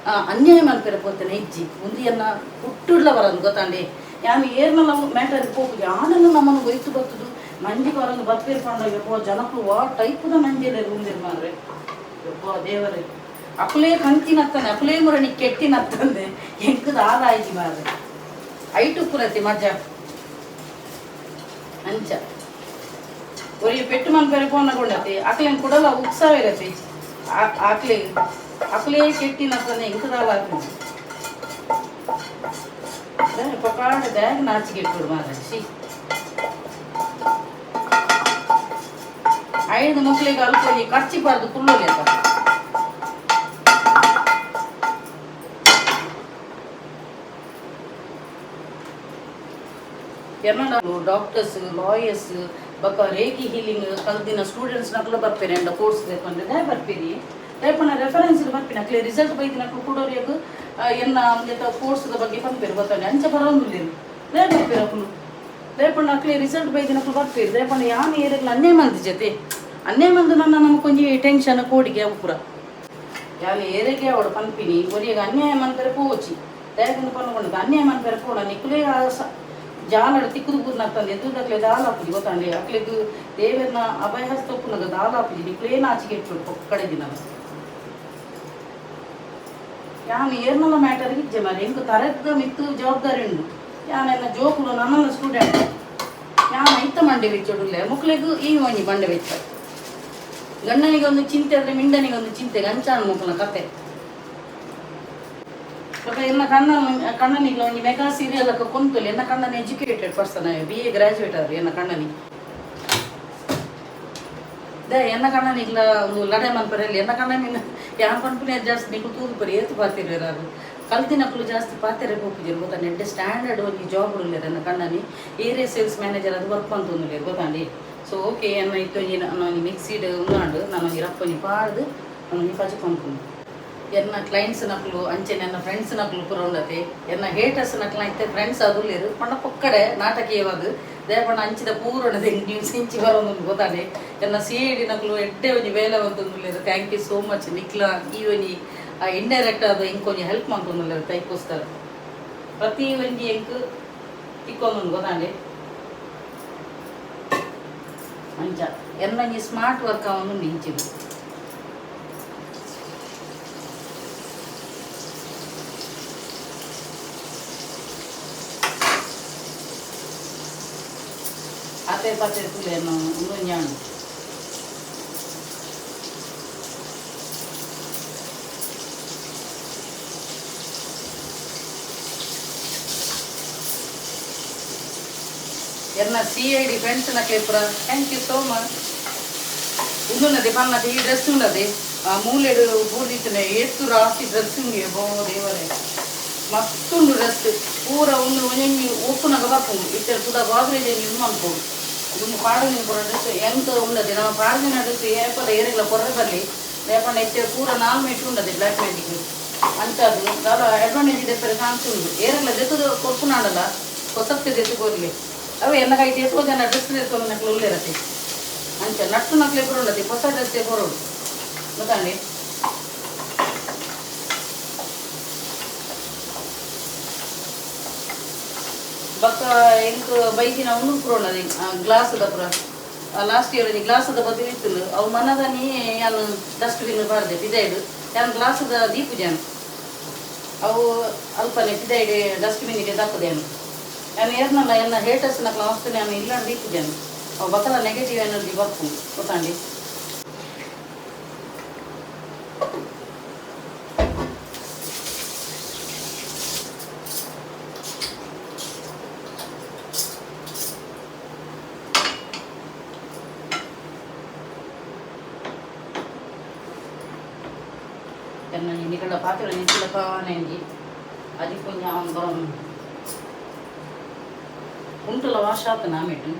ಅನ್ಯಾಯ ಮಲ್ಪೆರೆ ಪೋತೇನೆ ಇಜ್ಜಿ. ಉಂದು ಎನ್ನ ಹುಟ್ಟುಡ್ಲ ಬರಂದು ಗೊತ್ತಾಂಡೆ. ಯಾನ್ ಏರ್ನಲ ಮ್ಯಾಟರ್ ಪೋಪುಜಿ. ಆಂಡಲ ನಮ್ಮನ್ನು ಒಯ್ತು ಬತ್ತುದು ಮಂಜಿ ಬರಂದು ಬತ್ಪೇರ್ ಪಂಡ ಯಪ್ಪೋ ಜನಕ್ಕೂ ವಾ ಟೈಪುದ ಮಂಜಿಲೆ ಉಂದಿರ್ ಮಾರ್ರೆ. ಯಪ್ಪೋ ದೇವರೇ, ಅಕುಲೇ ಕಂತಿನತ್ತಾನೆ, ಅಕುಲೇ ಮುರಣಿ ಕೆಟ್ಟಿನತ್ತಂದೆ ಎಂಕುದ ಆದಾಯ್ಜಿ ಮಾರ್ರೆ. ಐಟು ಪುರತಿ ಮಜಾ ಅಂಚ ಒರಿ ಪೆಟ್ಟು ಮನ್ಪೆರೆ ಪೋನಗೊಂಡತಿ ಅಕ್ಲೇನ್ ಕುಡಲ ಉತ್ಸಾಹ ಇರತಿ. ಆಕ್ಲೆ ಅಕ್ಲೇ ಕೆಟ್ಟಿನತ್ತಂದೆ ಎಂಕುದಾಲ ಆತ್ಮ ಪಕಾಡ ಬ್ಯಾಗ್ ನಾಚಿಗೆ ಇಟ್ಬಿಡು ಮಾರ್ರೆ. She, ಐದು ಮಕ್ಕಳಿಗೆ ಅಲ್ಪ ಒಂಜಿ ಖರ್ಚಿ ಪಾರ್ದು ಕುಲ್ಲೋಲೆಕ್ಕ. ಎನ್ನಡ ಡಾಕ್ಟರ್ಸ್, ಲಾಯರ್ಸ್ ಬೊಕ್ಕ ರೇಖಿ ಹೀಲಿಂಗ್ ಕಲ್ತಿನ ಸ್ಟೂಡೆಂಟ್ಸ್ ನಕಲು ಬರ್ಪೇನೆ ಎಂಡ ಕೋರ್ಸ್ ದೆಪ್ಪಂದ್ರೆ ದಾಯ ಬರ್ಪೇನಿ. ದಯಪಂಡ ರೆಫರೆನ್ಸ್ ಬರ್ಪಿನ ಅಕ್ಲೆ ರಿಸಲ್ಟ್ ಬೈದಿನಕ್ಲು ಕೂಡೋರಿಯಗ್ ಎನ್ನ ಒಂಜೆತ ಕೋರ್ಸ್ದ ಬಗ್ಗೆ ಪನ್ಪೇರು ಗೊತ್ತಾಂಡೆ. ಅಂಚ ಬರೋಂದುಲ್ಲೇರು ದಯ ಬರ್ಪೇರು ಅಕುಲು. ದಯಪಂಡ ಅಕ್ಲೆ ರಿಸಲ್ಟ್ ಬೈದಿನಕ್ಲು ಬರ್ಪೇರು. ದಯಪಂಡ ಯಾನ್ ಏರೆಗ್ಲ ಅನ್ಯಾಯ ಮಲ್ದಿ ಜತೆ ಅನ್ಯಾಯ ಮಲ್ದು ನನ್ನ ನಮಕ್ ಒಂಜಿ ಟೆನ್ಷನ್ ಕೋಡಿಗೆ ಅವು ಪೂರ. ಯಾನ್ ಏರೆಗೆ ಅವಳು ಪನ್ಪಿನಿ, ಒರಿಯಗ ಅನ್ಯಾಯ ಮನ್ಪೆರೆ ಪೋಚಿ. ದಯಕಂದು ಪನ್ಕೊಂಡು ಅನ್ಯಾಯ ಮನ್ಪೆರೆ ಪೋಣ. ನಿಕುಲೇ ಜಾಲಡ್ ತಿಕ್ಕುದು ಬೂರ್ನತ್ತಂದೆ ಎದುರುದಕ್ಲೆ ದಾಲ ಆಪುಜಿ ಗೊತ್ತಾಂಡೆ. ಅಕ್ಲೆಗ್ ದೇವೆರ್ನ ಅಭಯಹಸ್ತ ಉಪ್ಪುನಗ ದಾಲ ಆಪುಜಿ. ನಿಕುಲೇ ನಾಚಿಕೆ ಇಟ್ಟು ಪೊಕ್ಕಡೆ ದಿನ. ಯಾನ್ ಏರ್ನಲ ಮ್ಯಾಟರ್ ಇಜ್ಜೆ ಮಾರ್ರೆ. ಎಂಕ್ ತರೆದ ಮಿತ್ತು ಜವಾಬ್ದಾರಿ ಉಂಡು. ಯಾನ್ ಎನ್ನ ಜೋಕುಲು ನನಲ ಸ್ಟೂಡೆಂಟ್. ಯಾನ್ ಐತ ಮಂಡೆ ಬೆಚ್ಚೊಡುಲ್ಲೆ, ಮುಕ್ಲೆಗ್ ಈ ಒಂಜಿ ಮಂಡೆ ಬೆಚ್ಚ. ಗಂಡನಿಗೆ ಒಂದು ಚಿಂತೆ ಆದ್ರೆ ಮಿಂಡನಿಗೆ ಒಂದು ಚಿಂತೆ, ಗಂಚಾಣ ಮುಕ್ಕುನ ಕತೆ. ಬೊಕ ಎನ್ನ ಕಣ್ಣ ಕಣ್ಣನಿಗೆ ಒಂಜಿ ಮೆಗಾ ಸೀರಿಯಲ್ ಕೊಂತುಲಿ. ಎನ್ನ ಕಣ್ಣನ ಎಜುಕೇಟೆಡ್ ಪರ್ಸನ್, BA graduate ಆದ್ರು ಎನ್ನ ಕಣ್ಣನಿ. ದ ಎನ್ನ ಕಣ್ಣನಿಗ್ಲ ಒಂದು ಲಡೆ ಮನ್ಪರಲ್ಲಿ. ಎನ್ನ ಕಣ್ಣನಿನ ಯಾನ್ ಪನ್ಪುನೆ ಜಾಸ್ತಿ ನಿಕುಲು ತೂದು ಪರಿ ಏತು ಪಾತಿರ್ವೆರ್. ಕಲ್ತಿನಕುಲು ಜಾಸ್ತಿ ಪಾತೆರೆ ಪೋಪುಜೆರ್ ಗೊತ್ತಾ. ಎಡ್ಡೆ ಸ್ಟ್ಯಾಂಡರ್ಡ್ ಒಂಜಿ ಜಾಬ್ ಉಲ್ಲೆರ್ ಎನ್ನ ಕಣ್ಣನಿ. ಏರಿಯಾ ಸೇಲ್ಸ್ ಮ್ಯಾನೇಜರ್ ಅದು ವರ್ಕ್ ಮಂತೊಂದುಲ್ಲೆರ್ ಗೊತ್ತಾಂಡಿ. ಸೊ ಓಕೆ, ಎನ್ನ ಇತ್ತೊಂಜಿ ನಾನು ಒಂಜಿ ಮಿಕ್ಸಿಡ್ ಉಂದಾಂಡು. ನಾನು ಒಂಜಿ ರಪ್ಪೊಂಜಿ ಪಾಡ್ದು ನಾನು ಒಂಜಿ ಪಜಿ ಪನ್ಪುಂಡು. ಎನ್ನ ಕ್ಲೈಂಟ್ಸ್ ನಕಲು ಅಂಚೆನೆ ಎನ್ನ ಫ್ರೆಂಡ್ಸ್ ನಕಲು ಪೂರ ಉಂಡತೆ. ಎನ್ನ ಹೇಟರ್ಸ್ ನಕಲು ಇತ್ತೆ ಫ್ರೆಂಡ್ಸ್ ಅದು ಪಂಡ ಪೊಕ್ಕಡೆ ನಾಟಕೀಯವಾದ. ದಯಪಂಡ ಅಂಚಿದ ಪೂರ್ಣದ ನ್ಯೂಸ್ ಇಂಚಿ ಬರೋದು ಗೊತ್ತಾನೆ. ಎನ್ನ ಸಿಐಡಿ ನಕಲು ಎಡ್ಡೆ ಒಂಜಿ ಬೇಲೆ ಬಂತೊಂದುಲ್ಲೆರ್. Thank you so much. ನಿಕ್ಲ ಈ ಒಂಜಿ ಇಂಡೈರೆಕ್ಟ್ ಆದ ಇಂಕ್ ಒಂಜಿ ಹೆಲ್ಪ್ ಮಂತೊಂದುಲ್ಲೆರ್. ತೈಕೋಸ್ಕರ ಪ್ರತಿ ಒಂಜಿ ಎಂಕ್ ತಿಕ್ಕೊಂದುಂಡು ಗೊತ್ತಾಂಡೆ. ಅಂಚ ಎನ್ನ ಒಂಜಿ ಸ್ಮಾರ್ಟ್ ವರ್ಕ್ ಅವನು ಇಂಚಿದು. ಆತೆ ಪಾತೆ ತುಲೆ ಉಂದು ಞಾಂಡು. ಎನ್ನ ಸಿಐಡಿ ಫ್ರೆಂಡ್ಸ್ ನಕ್ಲೆ ಪೂರ thank you so much. ಉಂದುನ್ನದೆ ಪನ್ನದೆ ಈ ಡ್ರೆಸ್ ಉಂಡದೆ ಆ ಮೂಲೆಡು ಬೂರ್ದಿತ್ತನೆ. ಏತು ರಾಸಿ ಡ್ರೆಸ್ ಉಂಡು ಬೋ ದೇವರೇ, ಮಸ್ತುಂಡು ಡ್ರೆಸ್ ಪೂರ. ಉಂದು ಒಂಜೊಂಜಿ ಒಪ್ಪುನಗ ಬರ್ಪುಂಡು. ಇತ್ತೆ ಪೂರ ಗೋದ್ರೇಜ್ ಯೂಸ್ ಮಲ್ಪೊಡು. ದುಂಬು ಪಾಡೊಂದಿನ ಪೂರ ಡ್ರೆಸ್ ಎಂಕ್ ಉಂಡತೆ ನಮ್ಮ ಪಾಡ್ದಿನ ಡ್ರೆಸ್ ಏಪಲ ಏರೆಗ್ಲ ಕೊರ್ರೆ ಬರಲಿ. ದಾಯೆ ಇತ್ತೆ ಪೂರ ನಾಲ್ ಮೈಟ್ ಉಂಡತೆ ಬ್ಲ್ಯಾಕ್ ಮ್ಯಾಜಿಕ್. ಅಂಚಾದ್ ದಾಲ ಅಡ್ವಾಂಟೇಜ್ ದೆಪ್ಪರೆ ಚಾನ್ಸ್ ಉಂಡು. ಏರೆಗ್ಲ ದೆತ್ತುದು ಕೊರ್ಪುನಾಂಡಲ ಪೊಸತ್ತೆ ದೆತ್ತು ಕೊರ್ಲಿ. ಅವೆ ಎನ್ನ ಕೈಟ್ ಏತೋ ಜನ ಡ್ರೆಸ್ ದೆತ್ತೊಂದು ಉಲ್ಲೆರತೆ. ಅಂಚ ನಟ್ಟು ನಕ್ಲೆ ಪೂರ ಉಂಡತೆ, ಹೊಸ ಡ್ರೆಸ್ಸೇ ಕೊರೊಡು ಗೊತ್ತಾಂಡಿ. ಬೊಕ್ಕ ಎಂಕ್ ಬೈದಿನ ಉಂದು ಪೂರ ಉಂಡದೆ ಗ್ಲಾಸ್ದ ಪೂರ. ಲಾಸ್ಟ್ ಇಯರ್ ಒಂಜಿ ಗ್ಲಾಸ್ದ ಬದಿಲ್ ಇತ್ತುಂಡು, ಅವು ಮನದಾನಿ ಯಾನ್ ಡಸ್ಟ್ಬಿನ್ ಪಾಡ್ದೆ ಪಿದಯ್ಡ್. ಯಾನ್ ಗ್ಲಾಸ್ದ ದೀಪುಜಾನ್, ಅವು ಅಲ್ಪನೆ ಪಿದಯ್ಡ್ ಡಸ್ಟ್ಬಿನ್ಗೆ ದಕ್ಕುದೆ. ಯಾನ್ ಯಾನ್ ಏರ್ನಲ್ಲ ಎನ್ನ ಹೇಟರ್ಸ್ ನಕ್ಲ ಮಸ್ತ್ ಯಾನ್ ಇಲ್ಲಡ್ ದೀಪುಜಾನ್, ಅವು ಬಕಲ ನೆಗೆಟಿವ್ ಎನರ್ಜಿ ಬರ್ಪುಂಡು ಗೊತ್ತಾಂಡಿ. ಎನ್ನ ನಿಕಡ ಪಾತ್ರ ನಿಂತಿಲ್ಲ ಕಾನೆಂಜಿ ಅದಿ ಕೊಂಜ ಅವನು ಬರೋನು ಉಂಟುಲ ವಾಶ್ ಆತನ ಆಮೇಟು.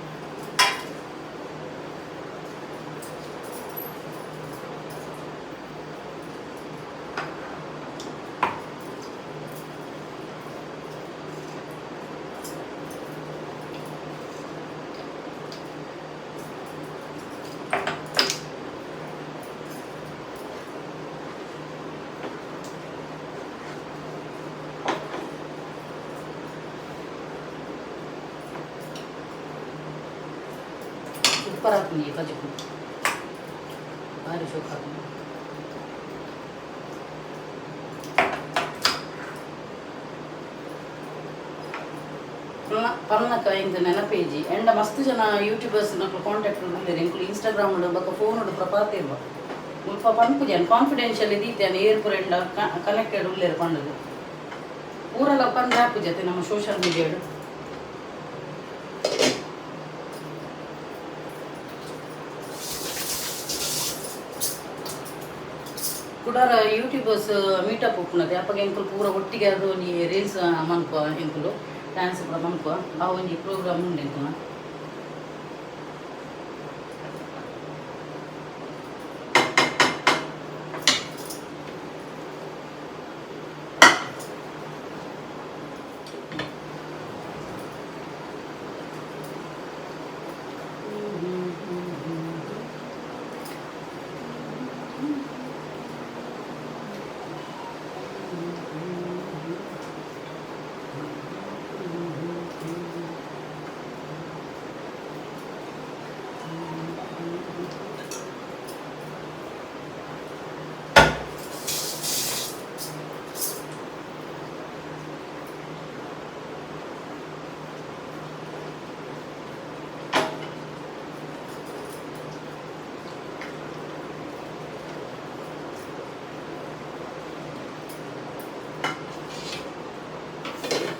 ಸೂಪರ್ ಆತುಂಡು ಈ ಕಜಿಪು, ಭಾರಿ ಶೋಕ್ ಆತುಂಡು. ಪನ್ನಕ ಇಂದು ನೆನಪೇಜಿ ಎಂಡ ಮಸ್ತ್ ಜನ ಯೂಟ್ಯೂಬರ್ಸ್ ನಕ್ಲು ಕಾಂಟ್ಯಾಕ್ಟ್ ಉಲ್ಲೆರ್. ಎಂಕುಲು ಇನ್ಸ್ಟಾಗ್ರಾಮ್ ಬೊಕ್ಕ ಫೋನ್ ಪೂರ ಪಾತೆರ್ವ. ಮುಲ್ಪ ಪನ್ಪುಜಾನ್, ಕಾನ್ಫಿಡೆನ್ಷಿಯಲ್ ದೀತೆನ್, ಏರ್ ಪೂರ ಎಂಡ ಕನೆಕ್ಟೆಡ್ ಉಲ್ಲೆರ್ ಪಂಡುದು ಪೂರಲ ಪಂದ್ ಆಪುಜತೆ ನಮ್ಮ ಸೋಷಿಯಲ್ ಮೀಡಿಯಾಡ್. ಕುಡಾರ ಯೂಟ್ಯೂಬರ್ಸ್ ಮೀಟಪ್ ಉಪ್ಪುನತೆ, ಅಪಗ ಎಂಕುಲು ಪೂರ ಒಟ್ಟಿಗೆ ಅದು ಒಂಜಿ ರೀಲ್ಸ್ ಮನ್ಪುವ, ಎಂಕುಲು ಡ್ಯಾನ್ಸ್ ಪೂರ ಮನ್ಪುವ. ಆ ಒಂಜಿ ಪ್ರೋಗ್ರಾಮ್ ಉಂಡು ಎಂಕಲ್ನ.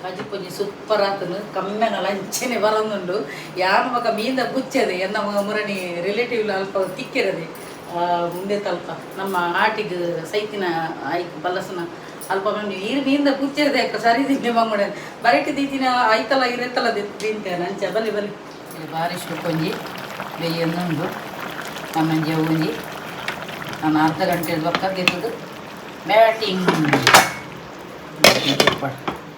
ಕಜಿಪೊಂಜಿ ಸೂಪರ್ ಆತನು ಕಮ್ಮೆನ ಲಂಚನೆ ಬರೊಂದುಂಡು. ಯಾನ್ ಬೊಕ ಮೀಂದ ಬುಚ್ಚದೆ ಎನ್ನ ಮುರಣಿ ರಿಲೇಟಿವ್ ಅಲ್ಪ ತಿಕ್ಕಿರದೆ ಮುಂದೆ ತಲ್ಪ ನಮ್ಮ ಆಟಿಗ್ ಸೈತಿನ ಐಕ್ ಬಲ್ಲಸನ ಅಲ್ಪ ಮಂಡಿ ಈರ್ ಮೀಂದ ಬುಚ್ಚದೆ ಅಕ್ಕ ಸರಿ ತಿಂಡೆ ಬಂಗುಡೆ ಬರಟಿ ದೀತಿನ ಐತಲ ಇರೆತ್ತಲ ತಿಂತೇನೆ. ಅಂಚ ಬಲಿ ಬಲಿ ಬಾರಿ ಶೋಕೊಂಜಿ ಬೆಯ್ಯೊಂದುಂಡು ನಮ್ಮಂಜಿ ಒಂಜಿ ನಾನು ಅರ್ಧ ಗಂಟೆ ಬೊಕ್ಕ ದೆತ್ತುದು ಬ್ಯಾಟಿಂಗ್.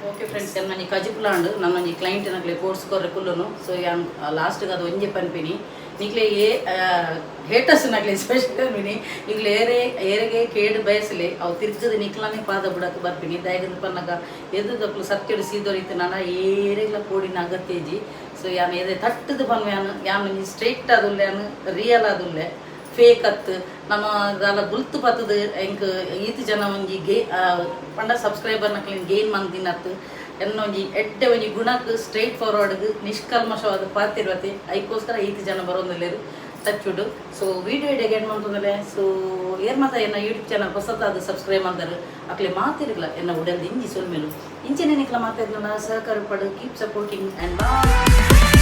ಓಕೆ ಫ್ರೆಂಡ್ಸ್, ನನ್ನೊಂಜಿ ಕಜಿಪುಲಾಂಡ್ ನನ್ನೊಂಜಿ ಕ್ಲೈಂಟ್ ನಕ್ಲೆ ಕೋರ್ಸ್ ಕೊರ್ರೆ ಕುಲ್ಲುನು. ಸೊ ಯಾನ್ ಲಾಸ್ಟ್ಗೆ ಅದು ಒಂಜಿ ಪನ್ಪಿನಿ, ನಿಕ್ಲೆ ಏ ಹೇಟರ್ಸ್ ನಕ್ಲೆ ಸ್ಪೆಷಲ್ ಪನ್ಪಿನಿ, ನಿಕ್ಲೆ ಏರೆ ಏರೆಗೆ ಕೇಡು ಬಯಸಲೆ ಅವು ತಿರ್ಗದ ನಿಕ್ಲನೆ ಪಾದ ಬುಡಕ್ಕೆ ಬರ್ಪಿನಿ. ದಾಯೆಗಂದ್ ಪನ್ನಗ ಎದುದಕ್ಲು ಸತ್ಯಡು ಸೀದೊರಿತು ನಾನ ಏರೆಗ್ಲ ಕೋಡಿನ ಅಗತ್ಯ ಇಜ್ಜಿ. ಸೊ ಯಾನ್ ಎದೆ ತಟ್ಟುದು ಪನ್ವೆ, ಯಾನ್ ಯಾನ್ ಒಂಜಿ ಸ್ಟ್ರೈಟ್ ಆದುಲ್ಲೆ, ಯಾನ್ ರಿಯಲ್ ಆದುಲ್ಲೆ, ಫೇಕ್ ಅತ್. ನಮ್ಮ ದಾಲ ಬುಲ್ತು ಪತ್ತದು ಎಂಕ್ ಈತ್ ಜನ ಒಂಜಿ ಗೇ ಪಂಡ ಸಬ್ಸ್ಕ್ರೈಬರ್ ನಕ್ಲೆನ್ ಗೇನ್ ಮಂತಿನತ್. ಎನ್ನ ಒಂಜಿ ಎಡ್ಡೆ ಒಂಜಿ ಗುಣಕ್ ಸ್ಟ್ರೈಟ್ ಫಾರ್ವರ್ಡ್ ನಿಷ್ಕಲ್ಮಶವಾದ ಪಾತಿರ್ವತಿ, ಐಕೋಸ್ಕರ ಈತ್ ಜನ ಬರೋಂದುಲ್ಲೆರ್ ಟಚ್ವುಡ್. ಸೊ ವಿಡಿಯೋ ಇಡೆಗೆ ಏನು ಮಂತೊಂದುಲ್ಲೆ. ಸೊ ಏರ್ ಮಾತ ಎನ್ನ ಯೂಟ್ಯೂಬ್ ಚಾನಲ್ ಹೊಸತಾದ ಸಬ್ಸ್ಕ್ರೈಬ್ ಮಂದರು ಅಕ್ಲೆ ಮಾತಿರ್ಗ್ಲ ಎನ್ನ ಉಡಲ್ದ ಇಂಜಿ ಸೊಲ್ಮೆಲು. ಇಂಚನೆ ನಿಕ್ಲ ಮಾತಿರ್ಲ ಸಹಕಾರ ಪಡು. Keep supporting and bye.